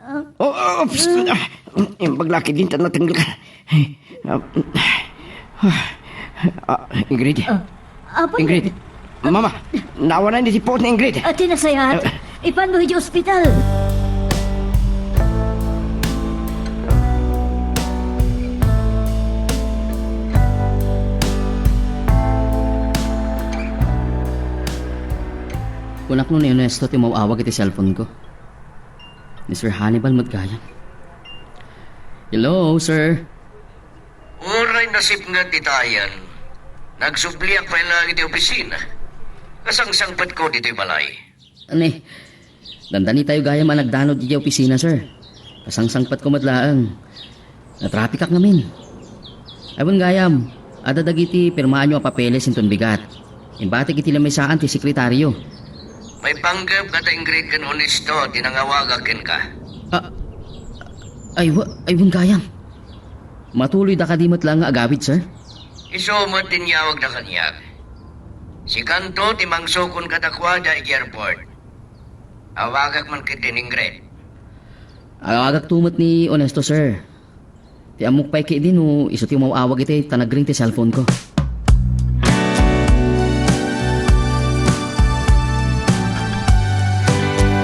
Ah. Oh, oh, psst, ah, imbag la ketdin ta natenggel ka. Ah, ah, Ingrid. Ah, Apo. Ingrid. Mama, naawanan iti puot ni Ingrid. Ah, ti nasayaat. Ah. Ipanmo iti ospital. Kunak no ni Ernesto ti maw-awag iti cellphone ko. Ni Sir Hannibal met gayam. Hello, sir. Uray nasipnget itayen, nagsubliak pay laeng iti opisina. Kasangsangpetko ditoy balay. Ani, dandanitayo gayam a nagdanod idiay opisina, sir. Kasangsangpetko met laeng. Natrapikak ngamin. Ay, wen gayam, adda dagiti pirmaanyo a papeles inton bigat. Imbatik iti lamisaan ti sekretario. Maipanggep nga ta Ingrid ken Honesto ti nangawagak kenka. Ah, ay, wa-, ay, wen gayam. Matuloyda kadi met laeng nga agawid, sir? Isu met ti inyawagda kaniak. Sikanto ti mangsukon kadakuada idiay airport. Awagak man ketdi ni Ingrid. Awagakto met ni Honesto, sir. Ti ammok pay ketdi no isu ti umaw-awag iti ta nagring ti cellphone ko.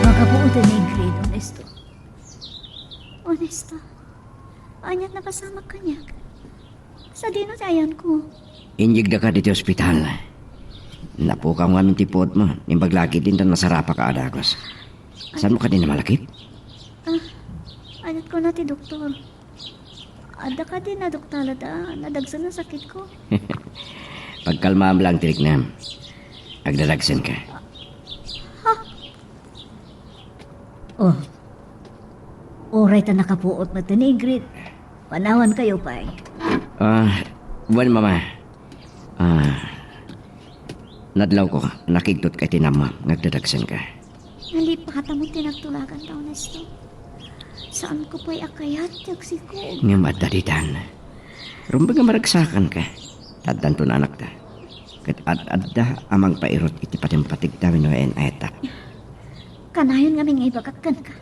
Makapuoten ni Ingrid, Honesto. Honesto. Ania't napasamak kaniak? Sadino ti ayanko? Inyegdaka ditoy ospital. Napukaw ngamin ti puotmo. Imbag la ketdin ta nasarapak a dagus. Saanmo kadi namalakip? Ah, ania't kuna ti doktor? Adda kadi naduktalada, nadagsen a sakitko? Pagkalmaam laeng ti riknam. Agdadagsenka. Ha? Oh. Uray ta nakapuot met ni Ingrid. Panawankayo pay. Ah, wen, Mama. Ah, nadlawko, nakigtot ka iti nammo nga agdadagsenka. Nalipata mo ti nagtulagan ta, Honesto. Saanko pay a kayat ti agsikog. Ngem adda ditan. Rumbeng a maragsakanka. Addanton anakta. Ket ad-adda a mangpairut iti patimpatigda wenno en-, eta. Kanayon ngamin nga ibagak kenka.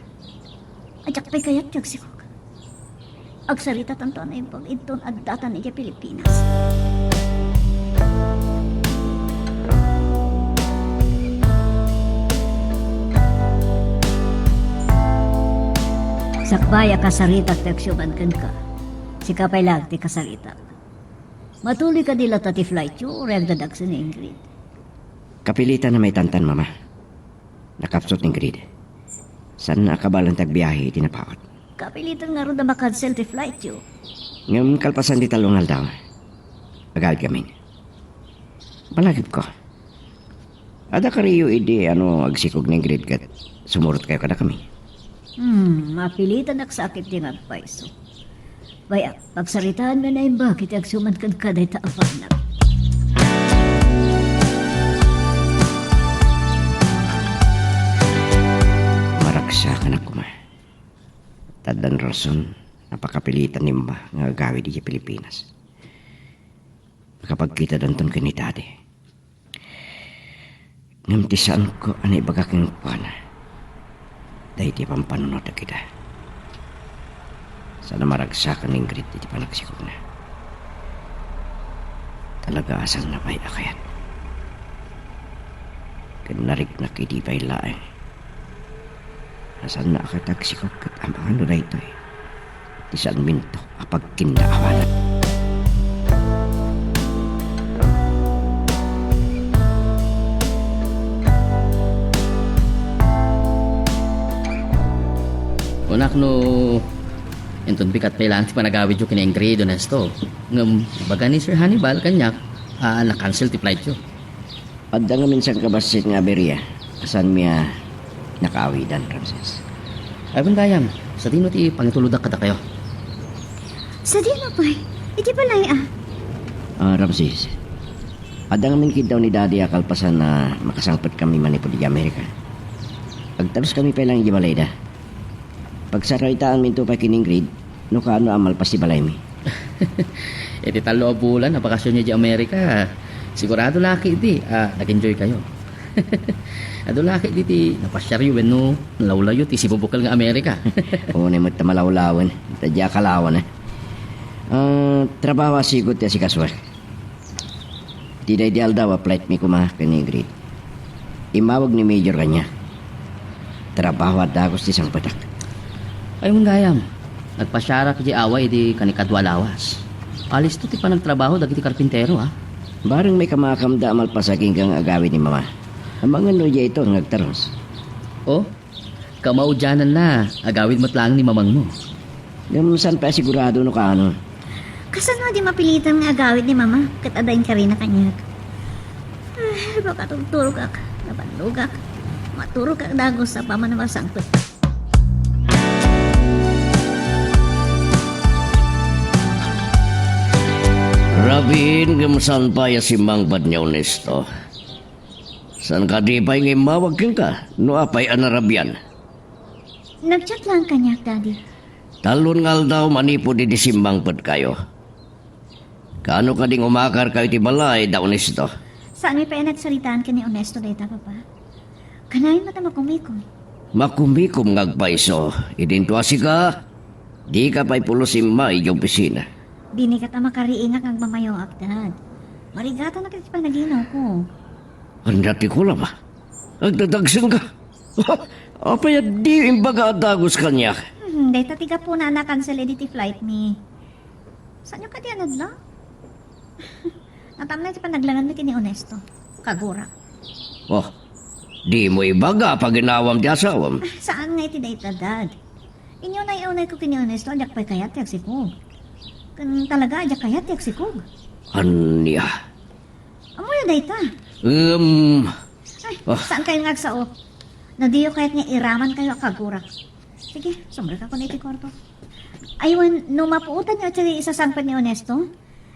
Diak pay kayat ti agsikog. Agsaritatanto a naimbag inton addatan idiay Pilipinas. Sakbay a kasaritak ti agsiuman kenka, sika pay laeng ti kasaritak. Matuloy kadi latta ti flightyo, uray agdadagsen ni Ingrid? Kapilitan a maitantan, Mama. Nakapsut ni Ingrid. Saanna a kabaelan ti agbiahe iti napaut. Kapilitan ngarud a makansel ti flightyo. Ngem kalpasan ti tallo nga aldaw, agawidkamin. Malagipko. Adda kariyo idi ano agsikog ni Ingrid ket sumurotkayo kadakami. Hmm, mapilitanak sa akit ti nga agpayso. Bay-ak, pagsaritaanmi a naimbag iti agsiuman kenka dayta a banag. Maragsakanak koma. Addan rason a pakapilitan ni Mama nga agawid idiay Pilipinas. Nakapagkitadanton ken ni Daddy. Ngem ti saanko a naibaga kenkuana, daydi a pampanunotek ida. Saan a maragsakan ni Ingrid iti panagsikogna. Talaga a saanna pay a kayat. Ken nariknak idi pay laeng a saanna a kayat ti agsikog ket amangan no daytoy ti saanminto a pagkinnaawanan. Kunak no Inton bigat pay laeng ti panagawidyo ken ni Ingrid, Ernesto. Ngem ibaga ni Sir Hannibal kaniak a na-cancel ti flightyo. Adda ngamin sangkabassit nga aberia a saanmi a nakaawidan, Ramses. Ay, wen gayam, sadino ti pangitulodak kadakayo? Sadino pay? Iti balay, a? Ah, Ramses, adda ngamin kiddaw ni Daddy a kalpasan a makasangpetkami manipud idiay Amerika. Agtaruskami pay laeng idiay balayda. Pagsaritaanminto pay ken ni Ingrid no kaano a malpas ti balaymi. Iti tallo a bulan a bakasionyo idiay Amerika, sigurado la ketdi a nag-enjoykayo. Adu la ketdi ti napasiaryo wenno nalawlawyo ti sibubukel nga Amerika. Unay met ta malawlawen, ta diak kalawan, eh. Ah, trabaho a sigud ti asikasuek. Iti daydi aldaw a flightmi koma ken ni Ingrid, immawag ni Major kaniak. Trabaho a dagus ti sangpetak. Ay, wen gayam, nagpasiarak idiay away idi kanikadua a lawas. Alisto ti panagtrabaho dagiti karpintero, a? Bareng maikamakamda a malpasak kenka nga agawid ni Mama. Amangan no idiayto nga agtarus. O, kamaudiananna, agawid met laeng ni mamangmo. Ngem saan pay a sigurado no kaano. Kasano a di mapilitan nga agawid ni Mama ket adda inkarina kaniak? Ay, makatugturogak, nabannogak. Maturogak dagus apaman a masangpet. Rabiin ngem saan pay a simmangpet ni Ernesto. Saan kadi pay nga immawag kenka no apay a narabian? Nag-chat laeng kaniak, Daddy. Tallo nga aldaw manipud idi simmangpetkayo. Kaano kadi nga umakarkayo iti balay da Ernesto? Saanmi pay a nagsaritaan ken ni Ernesto dayta, Papa. Kanayon met a makumikom. Makumikom nga agpayso, idinto a sika, dika pay pulos immay idiay opisina. Dinikat a makariingak nga agmamayoak, Dad. Marigatanak iti panaginawko. Ania ti kunam? Agdadagsenka? Apay a di imbaga a dagus kaniak? Hmm, dayta ti gapuna a na-cancel idi ti flightmi. Saanyo kadi a nadla? Natamna iti panaglangenmi ken ni Ernesto. Kagurak. Oh, dimo ibaga a paginawam ti asawam? Ah, saan nga iti dayta, Dad. Inyunay-unayko ken ni Ernesto a diak pay kayat ti agsikog. Ken talaga a diak kayat ti agsikog. Ania? Ammoyo dayta. Um, Ay, ah. Saankayo nga agsao? No diyo kayat nga iramankayo a kagurak. Sige, sumrekakon iti kuarto. Ay, wen, no mapuotanyo ti isasangpet ni Ernesto,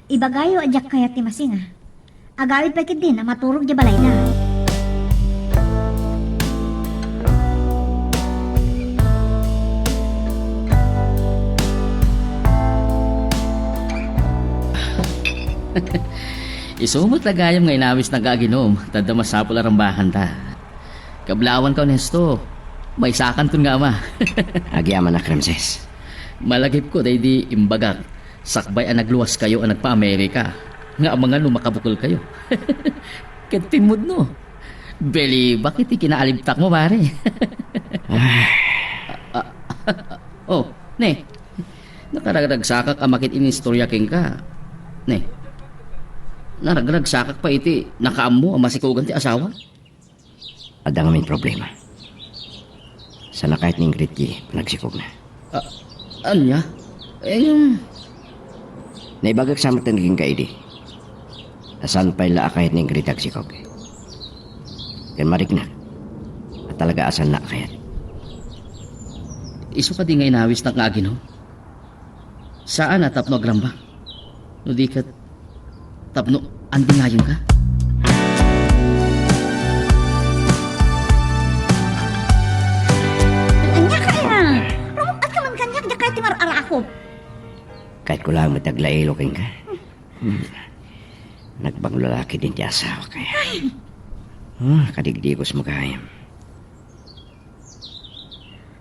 ibagayo a diak kayat ti masinga. Agawid pay ketdin a maturog idiay balayda. Isu met gayam nga inawisnak nga aginom, ta adda masapul a rambakanta. Kablawanka, Ernesto. Maysakanton nga ama. Agyamanak, Ramses. Malagipko daydi imbagak, sakbay a nagluaskayo a nagpa-Amerika, nga amangan no makabukelkayo. Ket timmudno. Belibak iti kinaalibtakmo, pare. Ah. Ah, ah, oh, ne. Nakaragragsakak a makit-inistorya kenka. Ne. Naragragsakak pay iti nakaammo a masikogan ti asawa. Adda ngamin problema. Saan a kayat ni Ingrid ti panagsikogna. Ah, ania? Eh, ngem naibagak sa met kenka idi a saan pay la a kayat ni Ingrid ti agsikog. Ken mariknak a talaga a saanna a kayat. Isu kadi nga inawisnak nga aginom? Saan a tapno agrambang. No di ket, tapno andingayenka. Ania kaya? Rumuk-at ka man kaniak, diak kayat ti mar-arakop. Kayatko laeng met ti aglailo kenka. Hmm. Nagbanglo la ketdin ti asawak. Ay. Ah, kadigdigos mo gayam.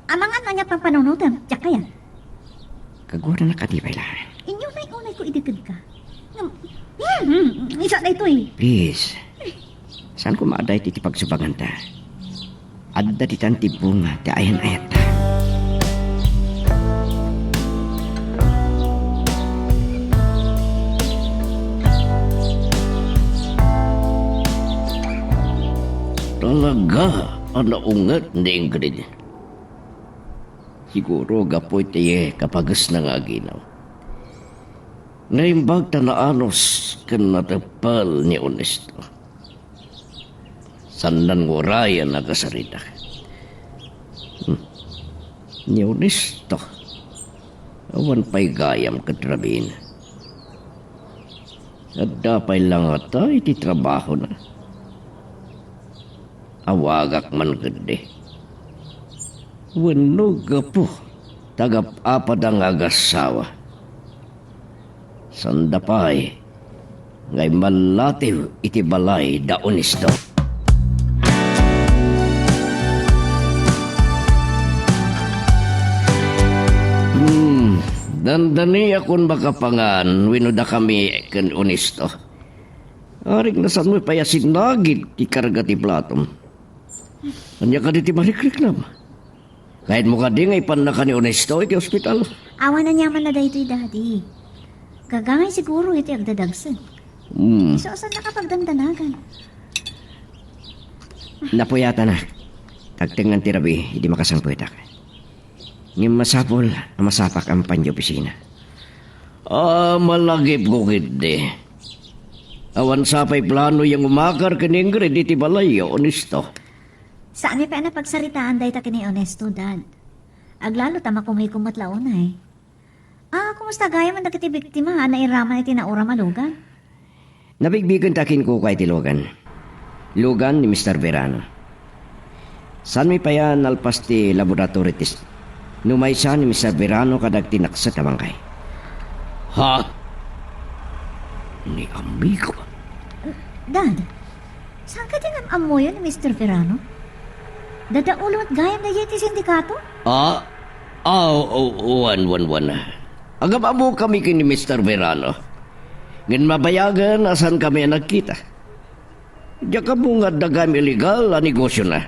Amangan no ania pampanunotem, diak kayat. Kaguarana kadi pay la. Inyunay-unayko idi kenka. Ngem, hmm, hmm, isa daytoy. Please. Saan koma a daytoy ti pagsubaganta? Adda ditan ti bunga ti ayan-ayatta. Talaga a naunget ni Ingrid. Siguro gapu iti kapagesna nga aginaw. Naimbag ta naanus ken nateppel ni Honesto. Saannan nga urayen a kasarita. Hmm. Ni Honesto, awan pay gayam ket rabiin. Adda pay la ngata iti trabahona. Awagak man ketdi. Wenno gapu ta agap-apada nga agassawa. Saanda pay nga immallatiw iti balay da Honesto. Hmm, dandaniakon makapangan wenno dakami ken Honesto. Arik na saan met pay a sinagid ti karga ti platom. Ania kadi ti marikriknam? Kayatmo kadi nga ipannaka ni Honesto iti ospital? Awan aniamanna daytoy, Daddy. Gagangay siguro iti agdadagsen. Hmm. Isu a saanna a pagdandanagan. Napuyatanak. Agtengngan ti rabii idi makasangpetak. Ngem masapul a masapak a mapan idiay opisina. Ah, malagipko ketdi. Awan sa pay plano nga umakar ken ni Ingrid iti balayyo, Honesto. Saanmi pay a napagsaritaan dayta ken ni Honesto, Dad. Aglalo ta makumuykom met la unay. Ah, kumusta gayam dagiti biktima a nairaman iti nauram a lugan? Nabigbigenta kenkuana iti lugan. Lugan ni Mister Verano. Saanmi pay a nalpas ti laboratory test no maysa ni Mister Verano kadagiti nakset a bangkay. Ha? Ni amigo? Dad, saan kadi nga am-ammoyo ni Mister Verano? Dadaolo met gayam daydiay iti sindikato? Ah, ah, o-, o-, wen, wen, wen. Agam-ammokami ken ni Mister Verano. Ngem mabayagen a saankami a nagkita. Diak ammo nga adda gayam illegal a negosiona.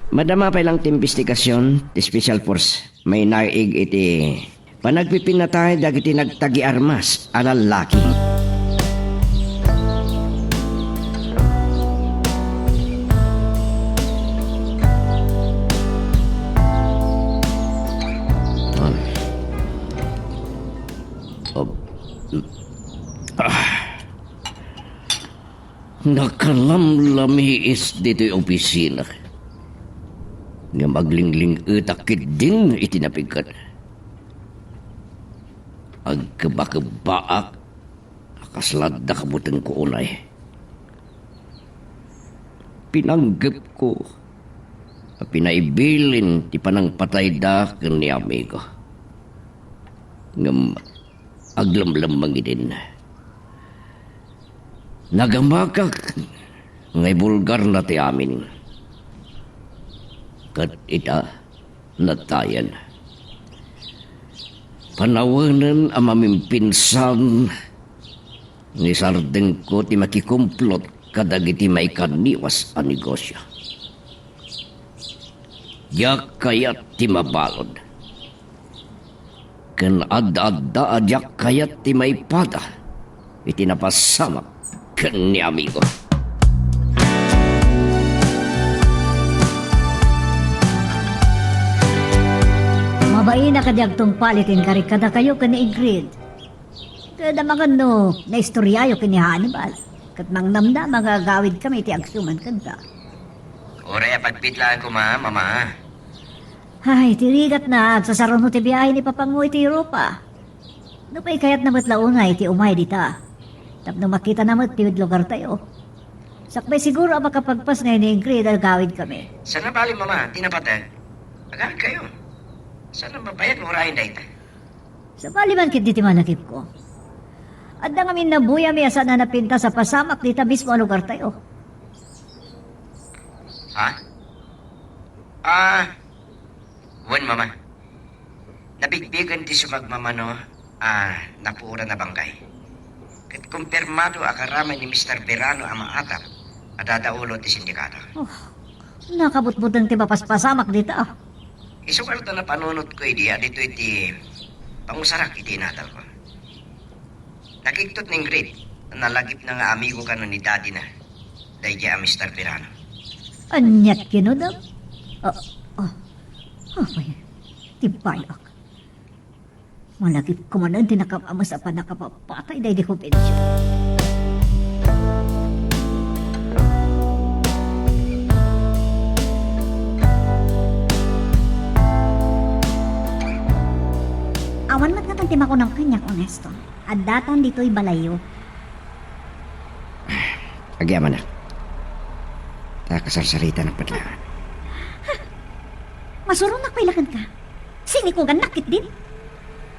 Madama pay laeng ti imbestigasion ti Special Force. Mainaig iti panagpipinnatay dagiti nagtagiarmas a lallaki. Ah. Ah. Nakalamlamiis ditoy opisina. Ngem aglingling-etak ketdin iti napigket. Agkebakebbaak a kasla adda kabutengko unay. Pinanggepko a pinaibilin ti panangpatayda ken ni amigo. Ngem aglemlemmeng idin. Nagamakak nga ibulgarna ti amin. Ket ita, natayen. Panawenen a mamimpinsan nga isardengko ti makikumplot kadagiti maikaniwas a negosio. Diak kayat ti mabalud. Ken adda-adda a diak kayat ti maipada iti napasamak ken ni amigo. Mabain a kadi agtungpal iti inkari kadakayo ken ni Ingrid. Ket amangan no naistoriayo ken ni Hannibal, ket mangnamnama nga agawidkami iti agsuman kenka. Uray a pagpitlaanko, ma-, mama. Ay, ti rigatna, agsasaruno ti biahe ni Papangmo iti Europa. Nupay kayatna met la unay ti umay dita, tapno makitana met ti lugartayo. Sakbay, siguro a makapagpas ngay ni Ingrid a agawidkami. Saan a bale, mama, ti napateg? Agawidkayo. Saan a mabayag nga urayen dayta? Sabali man ketdi ti malagipko. Adda ngamin nabuyami a saan a napintas a pasamak dita mismo a lugartayo. Ha? Ah, wen, mama. Nabigbigen ti sumagmamano a napuoran a bangkay. Ket kumpirmado a karamay ni Mister Verano a maatap a dadaulo ti sindikato. Oh, nakabutbuteng ti mapaspasamak dita. Isu kano ta napanunotko idi a ditoy ti pangusarak iti inatalko. Nakigtot ni Ingrid a nalagipna nga amigo kano ni daddy-na daydiay a Mister Verano. Aniat kano, Dam? Ah, ah. Apay, ti bayak. Malagipko manen ti nakam-ames a pannakapapatay daydi Jovencio. Awan met ngatan ti makunam kaniak, Honesto. Addatan ditoy balayyo. Agyamanak. Ta kasarsaritanak met laeng. Masuronak pay la kenka. Sinikugannak ketdin.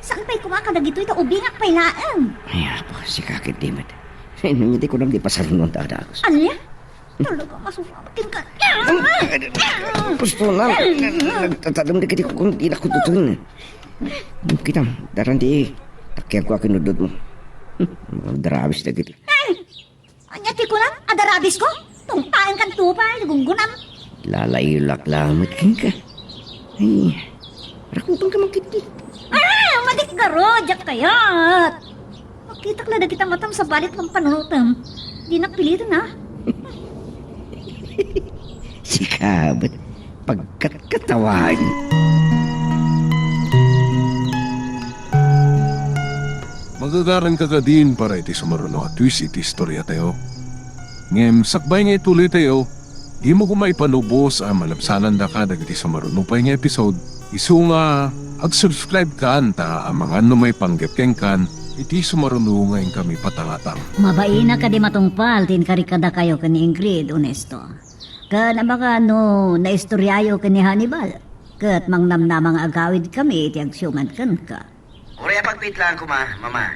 Saan pay koma kadagitoy ta ubingak pay laeng. Ay, apo, sika ketdi met. Nunay ti kunam ti pasarunoanta a dagus. Ania? Talaga, masuronak kenka. Gusto na. Nagtatadem dagiti kukong di nakututun. Kita, daran di takiagko a kinudodmo. Darabis dagiti. Ania ti kunam? Adda rabisko? Tungpaenkan tupa, nagunggunam. Lalayulak lamet kenka. Ay, rakupenka man ketdi. Ah, madikgarud, diak kayat. Makitak la dagita matam sa balit pampanunotem. Dinak piliten, ha? Sika met, pagkatkatawaen. Magagaranka kadin para iti sumaruno a twist iti istoriatayo. Ngem sakbay nga ituloytayo, dimo koma ipalubos a malabsanandaka dagiti sumaruno pay nga episode. Isu nga ag-subscribe kan ta amangan no maipanggep kenkan iti sumaruno nga inkami patangatang. Mabain a kadi matungpal ti inkari kadakayo ken ni Ingrid, Honesto. Ken amangan no naistoriayo ken ni Hannibal, ket mangnamnama nga agawidkami iti agsiuman kenka. Uray apagpit laeng koma, Mama.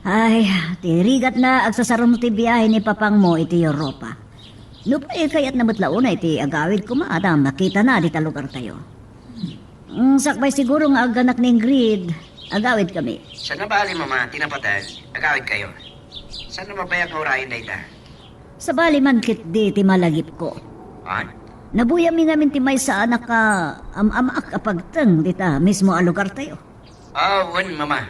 Ay, ti rigatna, agsasaruno ti biahe ni papangmo iti Europa. Nupay kayatna met la unay ti agawid koma, ta makitana dita lugartayo. Mm, sakbay siguro nga agganak ni Ingrid, agawidkami. Saan a bali, Mama, ti napateg, agawidkayo. Saan a mabayak nga urayen dayta? Sabali man ketdi ti malagipko. Haan? Nabuyammi ngamin ti maysa a nakaam-amaak a pagteng dita mismo a lugartayo. Ah, wen, Mama.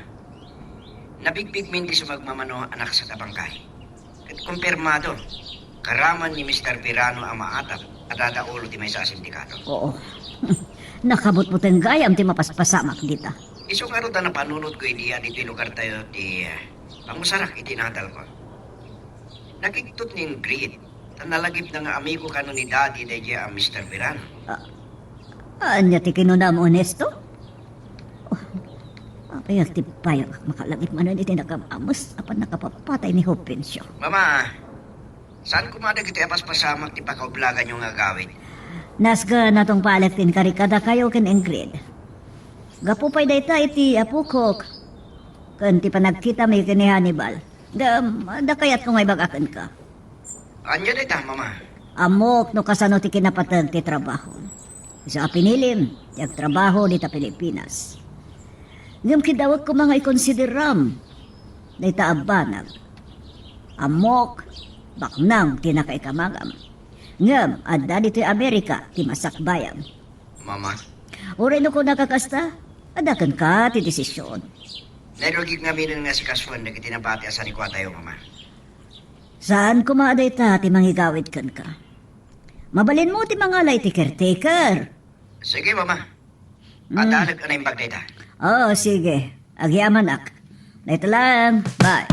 Nabigbigmin ti sumagmamano a nakasat a bangkay. Ket kumpirmado, karaman ni Mister Verano a maatap a dadaulo ti maysa a sindikato. Oo. Nakabutbuteng gayam ti mapaspasamak dita. Isu ngarud a napanunotko idi a ditoy lugartayo ti, eh, pangusarak iti natalko. Nakigtot ni Ingrid, ta nalagipna nga amigo kano ni Daddy daydiay a Mister Verano. Ah, ania ti kinunam, Honesto? Oh, apay ti bayag makalagip manen iti nakam-ames a pannakapapatay ni Jovencio? Mama, saan koma dagiti a paspasamak ti pakaublaganyo nga agawid? Nasken a tungpalek ti inkari kadakayo ken Ingrid. Gapu pay dayta iti apokok ken ti panagkitami ken ni Hannibal. Ngem, adda kayatko nga ibaga kenka. Ania dayta, Mama? Ammok no kasano ti kinapateg ti trabaho. Isu a pinilim, ti agtrabaho dita Pilipinas. Ngem kiddawek koma nga ikonsideram dayta a banag. Ammok, baknang ti nakaikamagam. Ngem, adda ditoy Amerika ti masakbayam. Mama? Uray no kunaka kasta, adda kenka ti desisyon. Nairugik ngaminen nga asikasuan dagiti nabati a sanikuatayo, Mama. Saan koma a dayta ti mangigawid kenka. Mabalinmo ti mangala iti caretaker. Sige, Mama. Mm. Adda naimbag dayta. Oo, sige. Agyamanak. Dayta lang. Bye.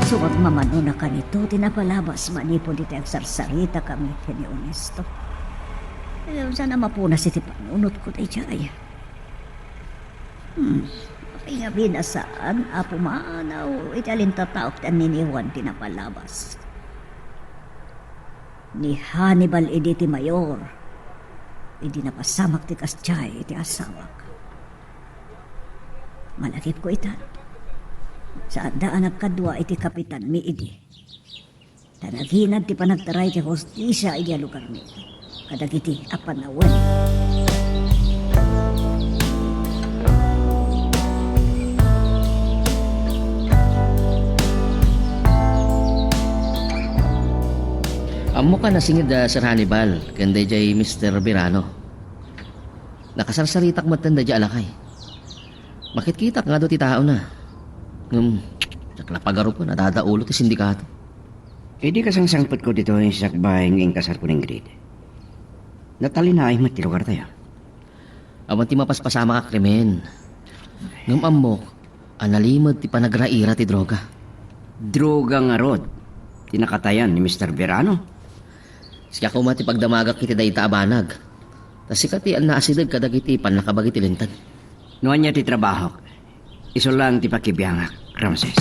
Sumagmamano na kanito ti napalabas manipud iti agsarsarita kami ken ni Honesto. Eh, saan a mapunas iti panunotko daydiay? Hmm. Apay ngamin a saan a pumanaw iti alintataok ti anniniwan ti napalabas? Ni Hannibal idi ti mayor, idi napasamak ti kasdiay iti asawak. Malagipko ita, saanda a nagkadua iti kapitanmi idi. Ta naginad ti panagtaray ti hustisia idiay lugarmi kadagiti a panawen. Ammok a nasinged da Sir Hannibal ken daydiay Mister Verano. Nakasarsaritak metten daydiay a lakay. Makitkitak nga adu ti taona. Ngem, diak la pagarupen a dadaulo ti sindikato. Idi kasangsangpetko ditoy sakbay nga inkasarko ni Ingrid, natalinaay met ti lugartayo. Awan ti mapaspasamak a krimen. Ngem ammok a nalimed ti panagraira ti droga. Droga ngarud ti nakatayan ni Mister Verano? Siak koma ti pagdamagak iti dayta a banag. Ta sika ti annaasideg kadagiti pannakabagi ti linteg. No ania ti trabahok, isu lang ti pakibiangak, Ramses.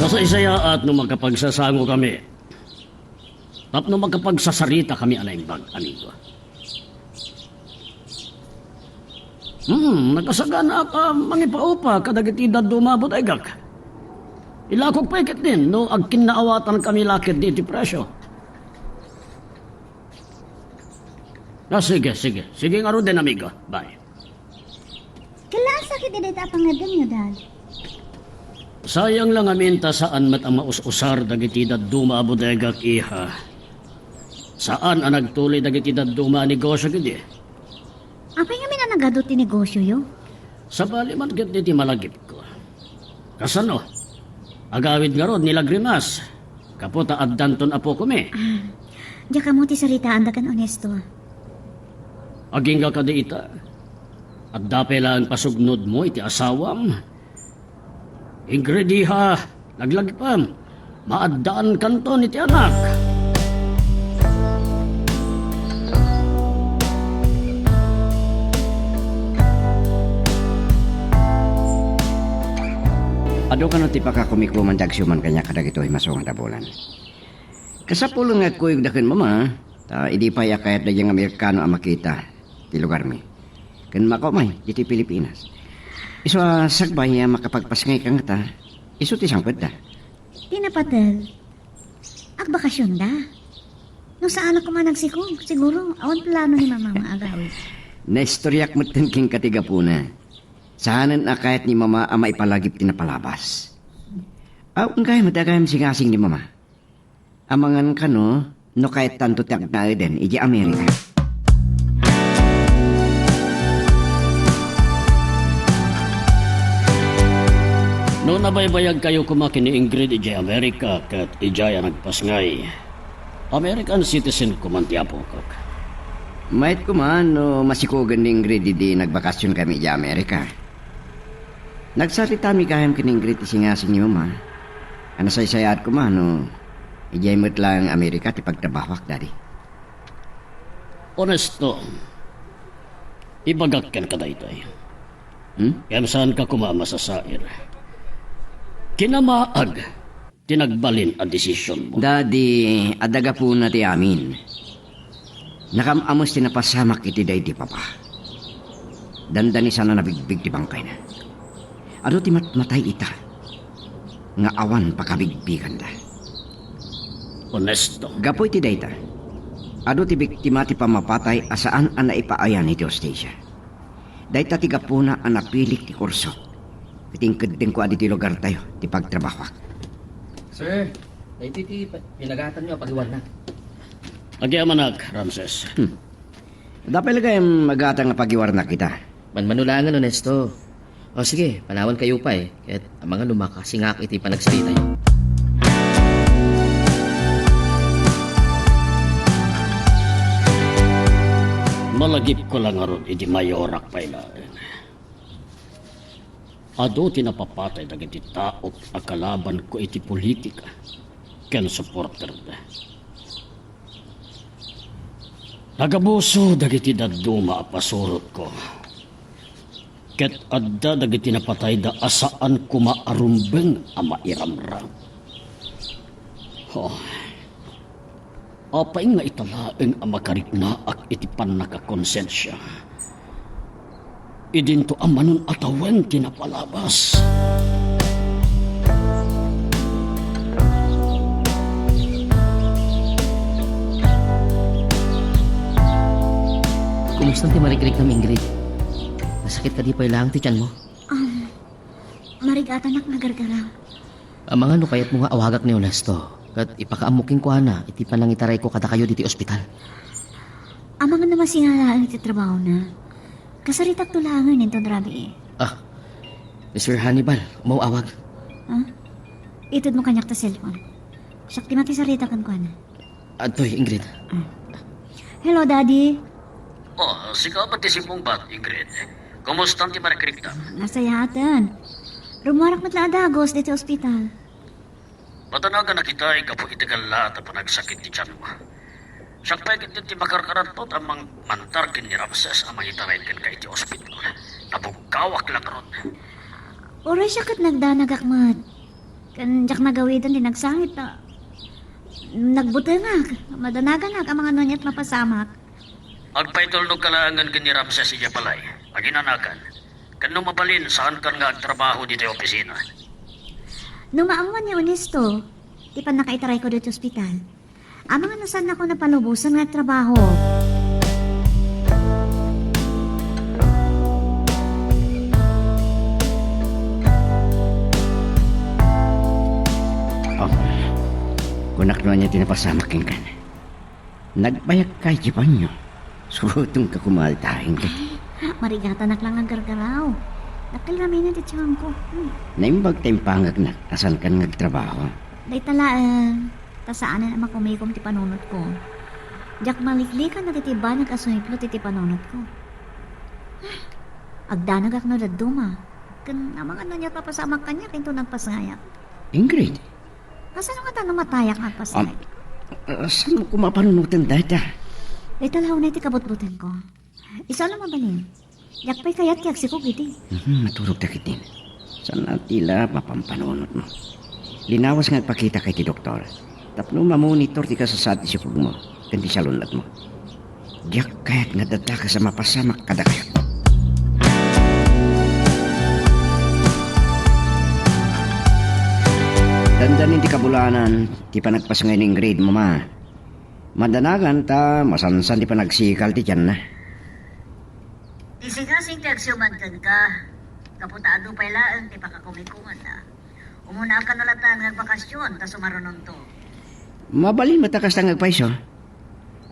Nasaysayaat no makapagsasango kami. Tapno makapagsasarita kami a naimbag, amigo. Hmm, nakasaganaak a mangipaupa kadagiti dadduma a bodegak. Ilakok pay ketdin no agkinnaawatan kami la ketdi iti presio. Ah, sige, sige. Sige ngaruden, amigo. Bye. Ket la, sakit idi ta pangngeddengyo, Dad. Sayang la ngamin ta saan met a maus-usar dagiti dadduma a bodegak, iha. Saan a nagtuloy dagiti dadduma a negosio ketdi. Apay ngamin a nagadu ti negosioyo? Sabali man ketdi ti malagipko. Kasano? Agawid ngarud ni Lagrimas. Gapu ta addanton apokomi. Ah, diak ammo ti saritaanda ken Onesto. Agingga kadi ita? Adda pay laeng pasugnodmo iti asawam? Ingrid, iha, laglagipem. Maaddaankanton iti anak. Adu kano ti pakakumikuman ti agsiuman kaniak kadagitoy masungad a bulan. Kasapulen nga agkuyogda ken Mama, ta idi pay a kayatda diay Amerikano a makita ti lugarmi ken makaumay ditoy Pilipinas. Isu a sakbay a makapagpasngayka ngata, isu ti sangpetda. Ti napateg, agbakasionda. No saan a koma nagsikog, siguro, awan plano ni Mama nga agawid. Naistoriak metten kenka ti gapuna. Saanen a kayat ni Mama a maipalagip ti napalabas. Aw, inkay met agayam singasing ni Mama. Amangan kano no kayattanto ti agnaeden idiay Amerika. No nabaybayagkayo koma ken ni Ingrid idiay Amerika ket idiay a nagpasngay, American citizen koman ti apokok. Mayat koma no masikogen ni Ingrid idi nagbakasion kami idiay Amerika. Nagsaritami gayam ken ni Ingrid ti singasing ni Mama a nasaysayaat koma no idiay met laeng Amerika ti pagtrabahoak, Daddy. Onesto, ibagak kenka daytoy. Hmm? Ngem saanka koma a masasair. Kinamaag ti nagbalin a desisionmo. Daddy, adda gapuna ti amin. Nakam-ames ti napasamak iti daydi papa. Dandanisan a nabigbig ti bangkayna. Adu ti matmatay ita nga awan pakabigbiganda. Onesto. Gapu iti dayta, adu ti biktima ti pammapatay a saan a naipaayan iti hustisya. Dayta ti gapuna a napilik ti kursok ket inkeddengko a ditoy lugartayo ti pagtrabahoak. Sir, daytoy ti pa-, pinagatanyo a pagiwarna. Agyamanak, Ramses. Hmm. Adda pay la gayam agatang a pagiwarnak ita. Manmano laengen, Onesto. O sige, panawankayo pay, ket amangan no makasingak iti panagsaritay. Malagipko la ngarud idi mayorak pay laeng. Adu ti napapatay dagiti taok a kalabanko iti politika ken supporterda. Nagabuso dagiti dadduma a pasurotko, ket adda dagiti napatayda a saan koma a rumbeng a mairamrang. Oh. Apay nga ita laeng a makariknaak iti pannakakonsensia? Idinto a manun-atawen ti napalabas. Kumusta ti marikriknam, Ingrid? Nasakit kadi pay laeng ti tianmo? Um, marigatanak nga gargaraw. Amangan no kayatmo nga awagak ni Onesto, ket ipakaammo kenkuana iti panangitarayko kadakayo ditoy ospital. Amangan no masingalaen iti trabahona. Kasaritakto laengen inton rabii. Ah, Sir Hannibal, umaw-awag. Ah? Itedmo kaniak ta cellphone. Siak ti makisarita kenkuana. Adtoy, Ingrid. Ah. Hello, Daddy. Oh, sika met ti simmungbat, Ingrid. Kumusta ti panagrigat? Nasayaten. Rummuarak met la a dagus ditoy ospital. Madanagan a kita gapu iti galla ta panagsakit ti tianmo. Siak pay ketdi ti makarkaranto ta mang-, mantar ken ni Ramses a mangitaray kenka iti ospital. Nabuggawak la ngarud. Uray siak ket nagdanagak met. Ken diak nagawiden ti nagsangit ta nagbutengak. Madanaganak amangan no aniat mapasamak. Agpaitulnogka laengen ken ni Ramses idiay balay. Aginanakan. Ken no mabalin, saankan nga agtrabaho ditoy opisina. No maammuan ni Honesto ti pannakaitarayko ditoy ospital, amangan no saannakon a palubosen nga agtrabaho. Oh, kunak no ania ti napasamak kenkan. Nagbayagka iti banio. Surotenka koma altaeng. Ay, marigatanak la nga aggargaraw. Dakkel ngamin ti tianko. Hmm. Naimbag ta impangagnak a saankan nga agtrabaho. Dayta laeng, ta saanen a makumikom ti panunotko. Diak maliklikan dagiti banag a sumiplut iti panunotko. Agdanagak no dadduma. Ken amangan no aniat mapasamak kaniak, inton nagpasngayak. Ingrid, Kasano ngata no matayak nga agpasngayak? Ah, ah, saan mo koma panunoten dayta? Dayta la unay ti kabutbutengko. Isu a no mabalin, diak pay kayat ti agsikog idi. Mhm, maturog ta ketdin. Saan a ti la mapampanunotmo. Linawas nga agpakitaka iti doktor. Tapno mamonitor ti kasasaad ti sikogmo ken ti salun-atmo. Diak kayat nga adda dakes a mapasamak kadakayo. Dandanin ti kabulanan ti panagpasngay ni Ingrid, Mama. Madanagan ta masansan ti panagsikal ti tianna. Isingasing ti agsiuman kenka, gapu ta adu pay laeng ti pakakumikumanna. Umunaak kano latta nga agbakasyon ta sumarunonto. Mabalin met a kasta nga agpayso.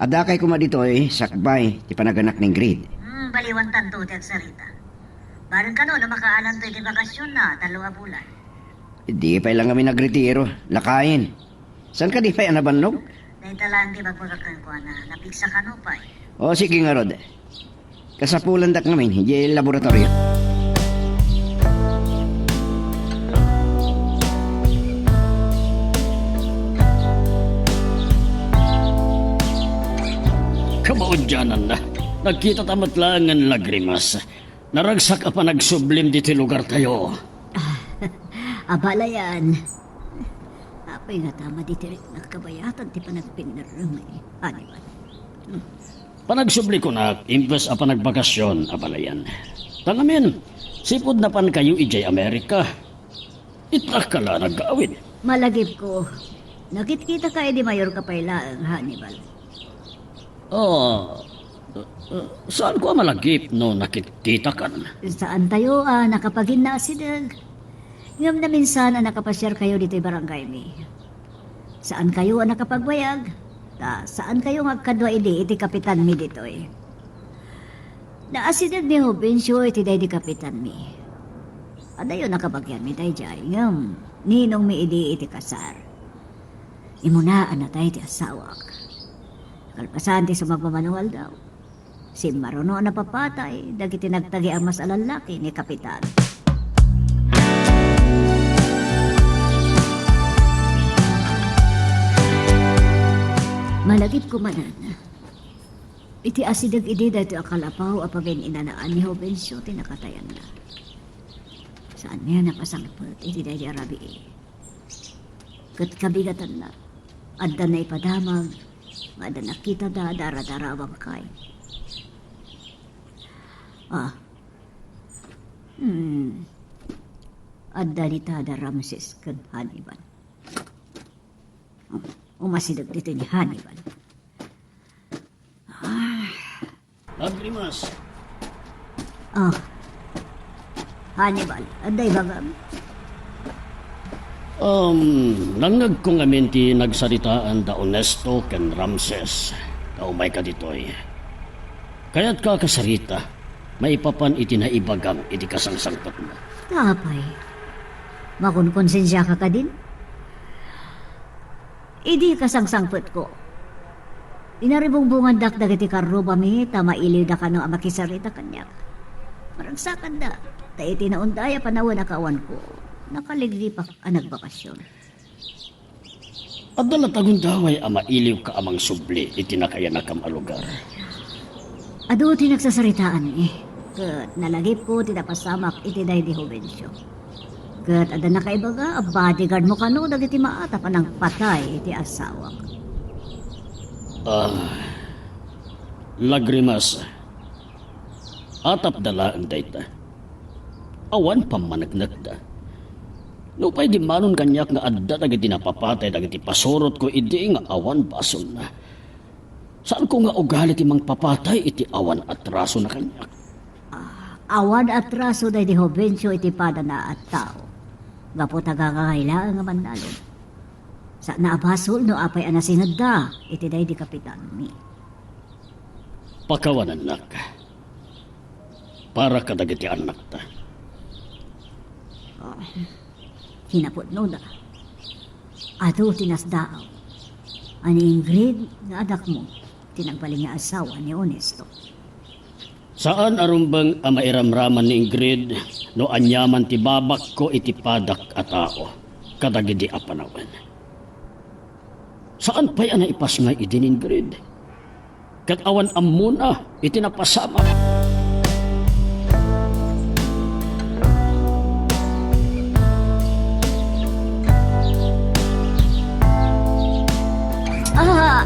Addakay koma ditoy sakbay ti panaganak ni Ingrid. Hmm, baliwantanto ti agsarita. Bareng kano no makaalanto iti bakasyonna, tallo a bulan. Di pay la ngamin agretiro, lakayen. Saan kadi pay a nabannog? Dayta laeng ti ibagbagak kenkuana, napigsa kano pay. O, sige ngarud. Kasapulandak ngamin idiay laboratorio. Kamaudiananna, nagkitata met laeng nga lagrimas. Naragsak a panagsublim ditoy lugartayo. Ah, abalayan. Apay nga tama ditoy nagkabayatan ti panagpinnerreng ni Hannibal. Hmm. Panagsubli kunak, imbes a panagbakasyon, abalayan. Ta ngamin, sipud napankayo idiay Amerika, itakka la nagawid. Malagipko, nakitkitaka idi mayorka pay laeng, Hannibal. Ah, ah, saanko a malagip no nakitkitakan? Saantayo a nakapaginnaasideg. Ngem naminsan a nakapasiarkayo ditoy barangaymi. Saankayo a nakapagbayag, ta saankayo nga agkadua idi iti kapitanmi ditoy. Naasideg ni Jovencio iti daydi kapitanmi. Adayo nakabagianmi daydiay, ngem ninongmi idi iti kasar. Immuna a natay ti asawak. Kalpasan ti sumagmamano nga aldaw, simmaruno a napapatay dagiti nagtagiamas a lallaki ni Kapitan. Malagipko manen, iti asideg idi daytoy a kalapaw a pagin-inanaan ni Jovencio ti nakatayanna. Saanmi a napasangpet iti daydi a rabii. Ket kabigatanna, adda naipadamag nga adda nakitada a daradarawangkay. Ah. Hmm. Adda dita da Ramses ken Hannibal. Umasideg ditoy ni Hannibal. Ah. Lagrimas. Ah. Hannibal, adda ibagam? Um, nangngegko ngamin ti nagsaritaan da Honesto ken Ramses. Ta umayka ditoy. Kayatka a kasarita. maipapan iti naibagam iti kasangsangpetmo. Ta apay, makonkonsensiaka kadin? Idi kasangsangpetko, inaribungbungandak dagiti karrubami ta mailiwda kano a makisarita kaniak. Maragsakanda, ta iti naunday a panawen a kaawanko, nakaliglipak a nagbakasyon. Adda la ta gundaway a mailiwka a mangsubli iti nakayanakam a lugar. Adu ti nagsasaritaanmi, ket nalagipko ti napasamak iti daydi Jovencio. Ket adda nakaibaga a bodyguardmo kano dagiti maatap a nangpatay iti asawak. Ah, Lagrimas, atapda laeng dayta. Awan pammaneknekda. Nupay dimmanon kaniak nga adda dagiti napapatay dagiti pasurotko idi nga awan basolna. Saanko nga ugali ti mangpapatay iti awan atrasona kaniak. Ah, awan atraso daydi Jovencio iti padana a tao. Gapu ta gagangay laeng a mannalon. Saan a basol no apay a nasinedda iti daydi kapitanmi. Pakawanennak. Para kadagiti annakta. Ah, kinapudnoda. Adu ti nasdaaw a ni Ingrid nga adakmo ti nagbalin nga asawa ni Honesto. Saan a rumbeng a mairamraman ni Ingrid no aniaman ti babakko iti padak a tao kadagidi a panawen. Saan pay a naipasngay idi ni Ingrid. Ket awan ammona iti napasamak. Ah,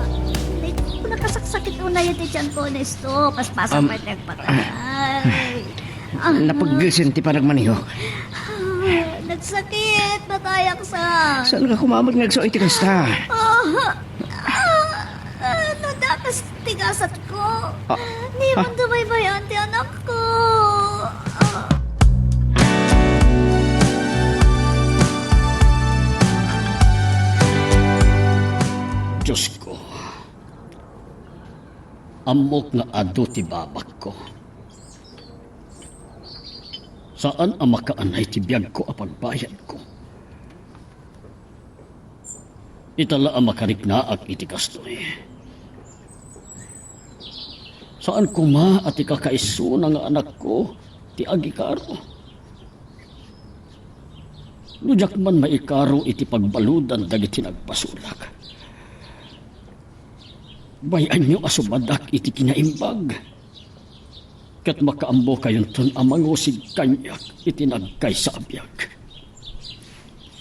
nakasaksakit unay iti tiyan ko, Ernesto. Paspasan Am, pay ti agpatay. Ah, napeggesen ti panagmanihok. Ah, nagsakit, matayak sa. Saan ka kumamat nga agsu iti kasta? Ah, ah, ah, nadakas ti gasatko. Ah, ni ah. Mandubaybay-an ti anakko. Ah. Diosko, ammok nga adu ti babakko. Saan a makaanay ti biagko a pagbayadko. Ita la a makariknaak iti kastoy. Saan koma a ti kakaisuna nga anakko ti agikaro. No diak man maikaro iti pagbaludan dagiti nagpasulak, bay-anyo a sumadak iti kinaimbag. Ket makaammo kayonton a mangusig kaniak iti nagkaysa a biag.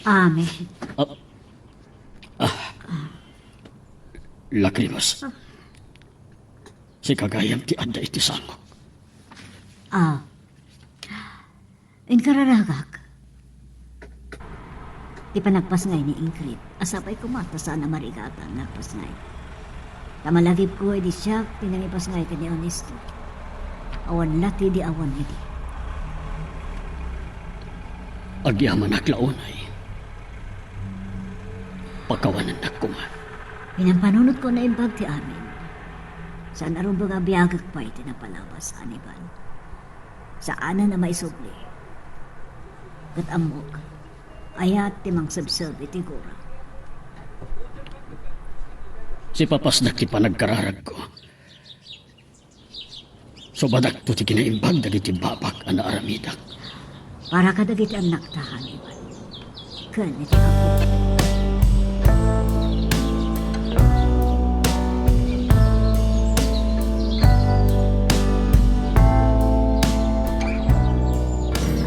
Amen. Ah, ah, Lagrimas. Ah. Sika gayam ti adda iti sangok. Ah. Inkararagak. Ti panagpasngay ni Ingrid, a sapay koma ta saan a marigatan nga agpasngay. Ta malagipko idi siak ti nangipasngay ken ni Ernesto. Awan la ti idi awan idi. Agyamanak la unay. Pakawanennak koma. Pinampanunotko a naimbag ti amin. Saan a rumbeng a biagek pay ti napalabas, Hannibal. Saanen a maisubli. Ket ammok, ayat ti mangsebseb iti gura. Sipapasdak ti panagkararagko. Sumadakto ti kinaimbag dagiti babak a naaramidak. Para kadagiti annakta, Hannibal. Ken iti Apo.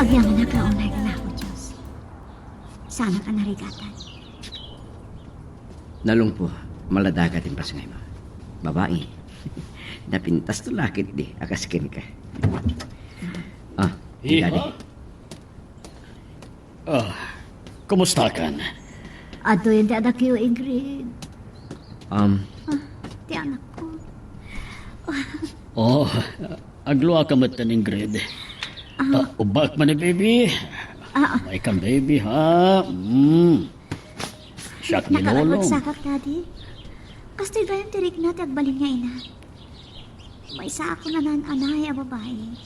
Agyamanak la unay, Apo Dios. Saanak a narigatan. Nalungpo, maladagat ti pasngaymo. Babai. Napintas to lakit di, a kas kenka. Ah, Iha? Daddy. Ah, kumustakan? Adtoyen ti adakyo, Ingrid. Um, Ah, ti anakko. Oh, agluaka metten, Ingrid. Ah. Ah, ubbak man ni baby. Ah, ah. May kan baby, ha? Mm. Siak ni Lolo. Nakaragsakak, Daddy. Kastoy gayam ti rikna ti agbalin nga ina. Maysaak a naan-anay a babai.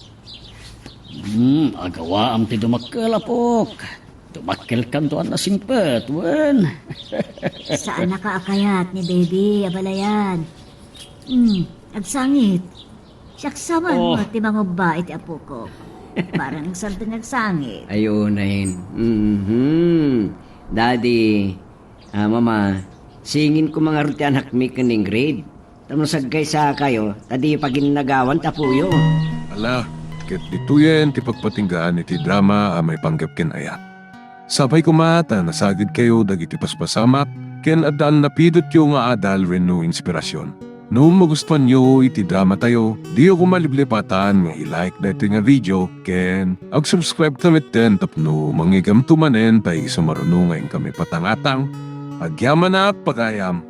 Hmm, agawaam ti dumakkel, apok. Dumakkelkanto a nasingpet, wen. Saanaka a kayat ni baby, abalayan. Hmm, agsangit. Siak sa man Oh. Ti mangubba iti apoko. Parang salta nga agsangit. Ay, unayen. Mhm. Daddy, ah, Mama, singin ko mangarud ti anakmi ken ni Ingrid. Tapno sagkaysa kayo, ta di paginnagawan ti apoyo. Ala, ket ditoyen ti pagpatinggaan iti drama a maipanggep ken ayat. Sapay koma ta nasagidkayo dagiti paspasamak ken addan napidotyo nga adal wenno inspirasyon. No magustuanyo iti dramatayo, diyo koma liplipatan nga i-like daytoy nga video ken ag-subscribe ta metten tapno mangigamto manen tay isu maruno nga inkami patangatang. Agyamanak, pagayam!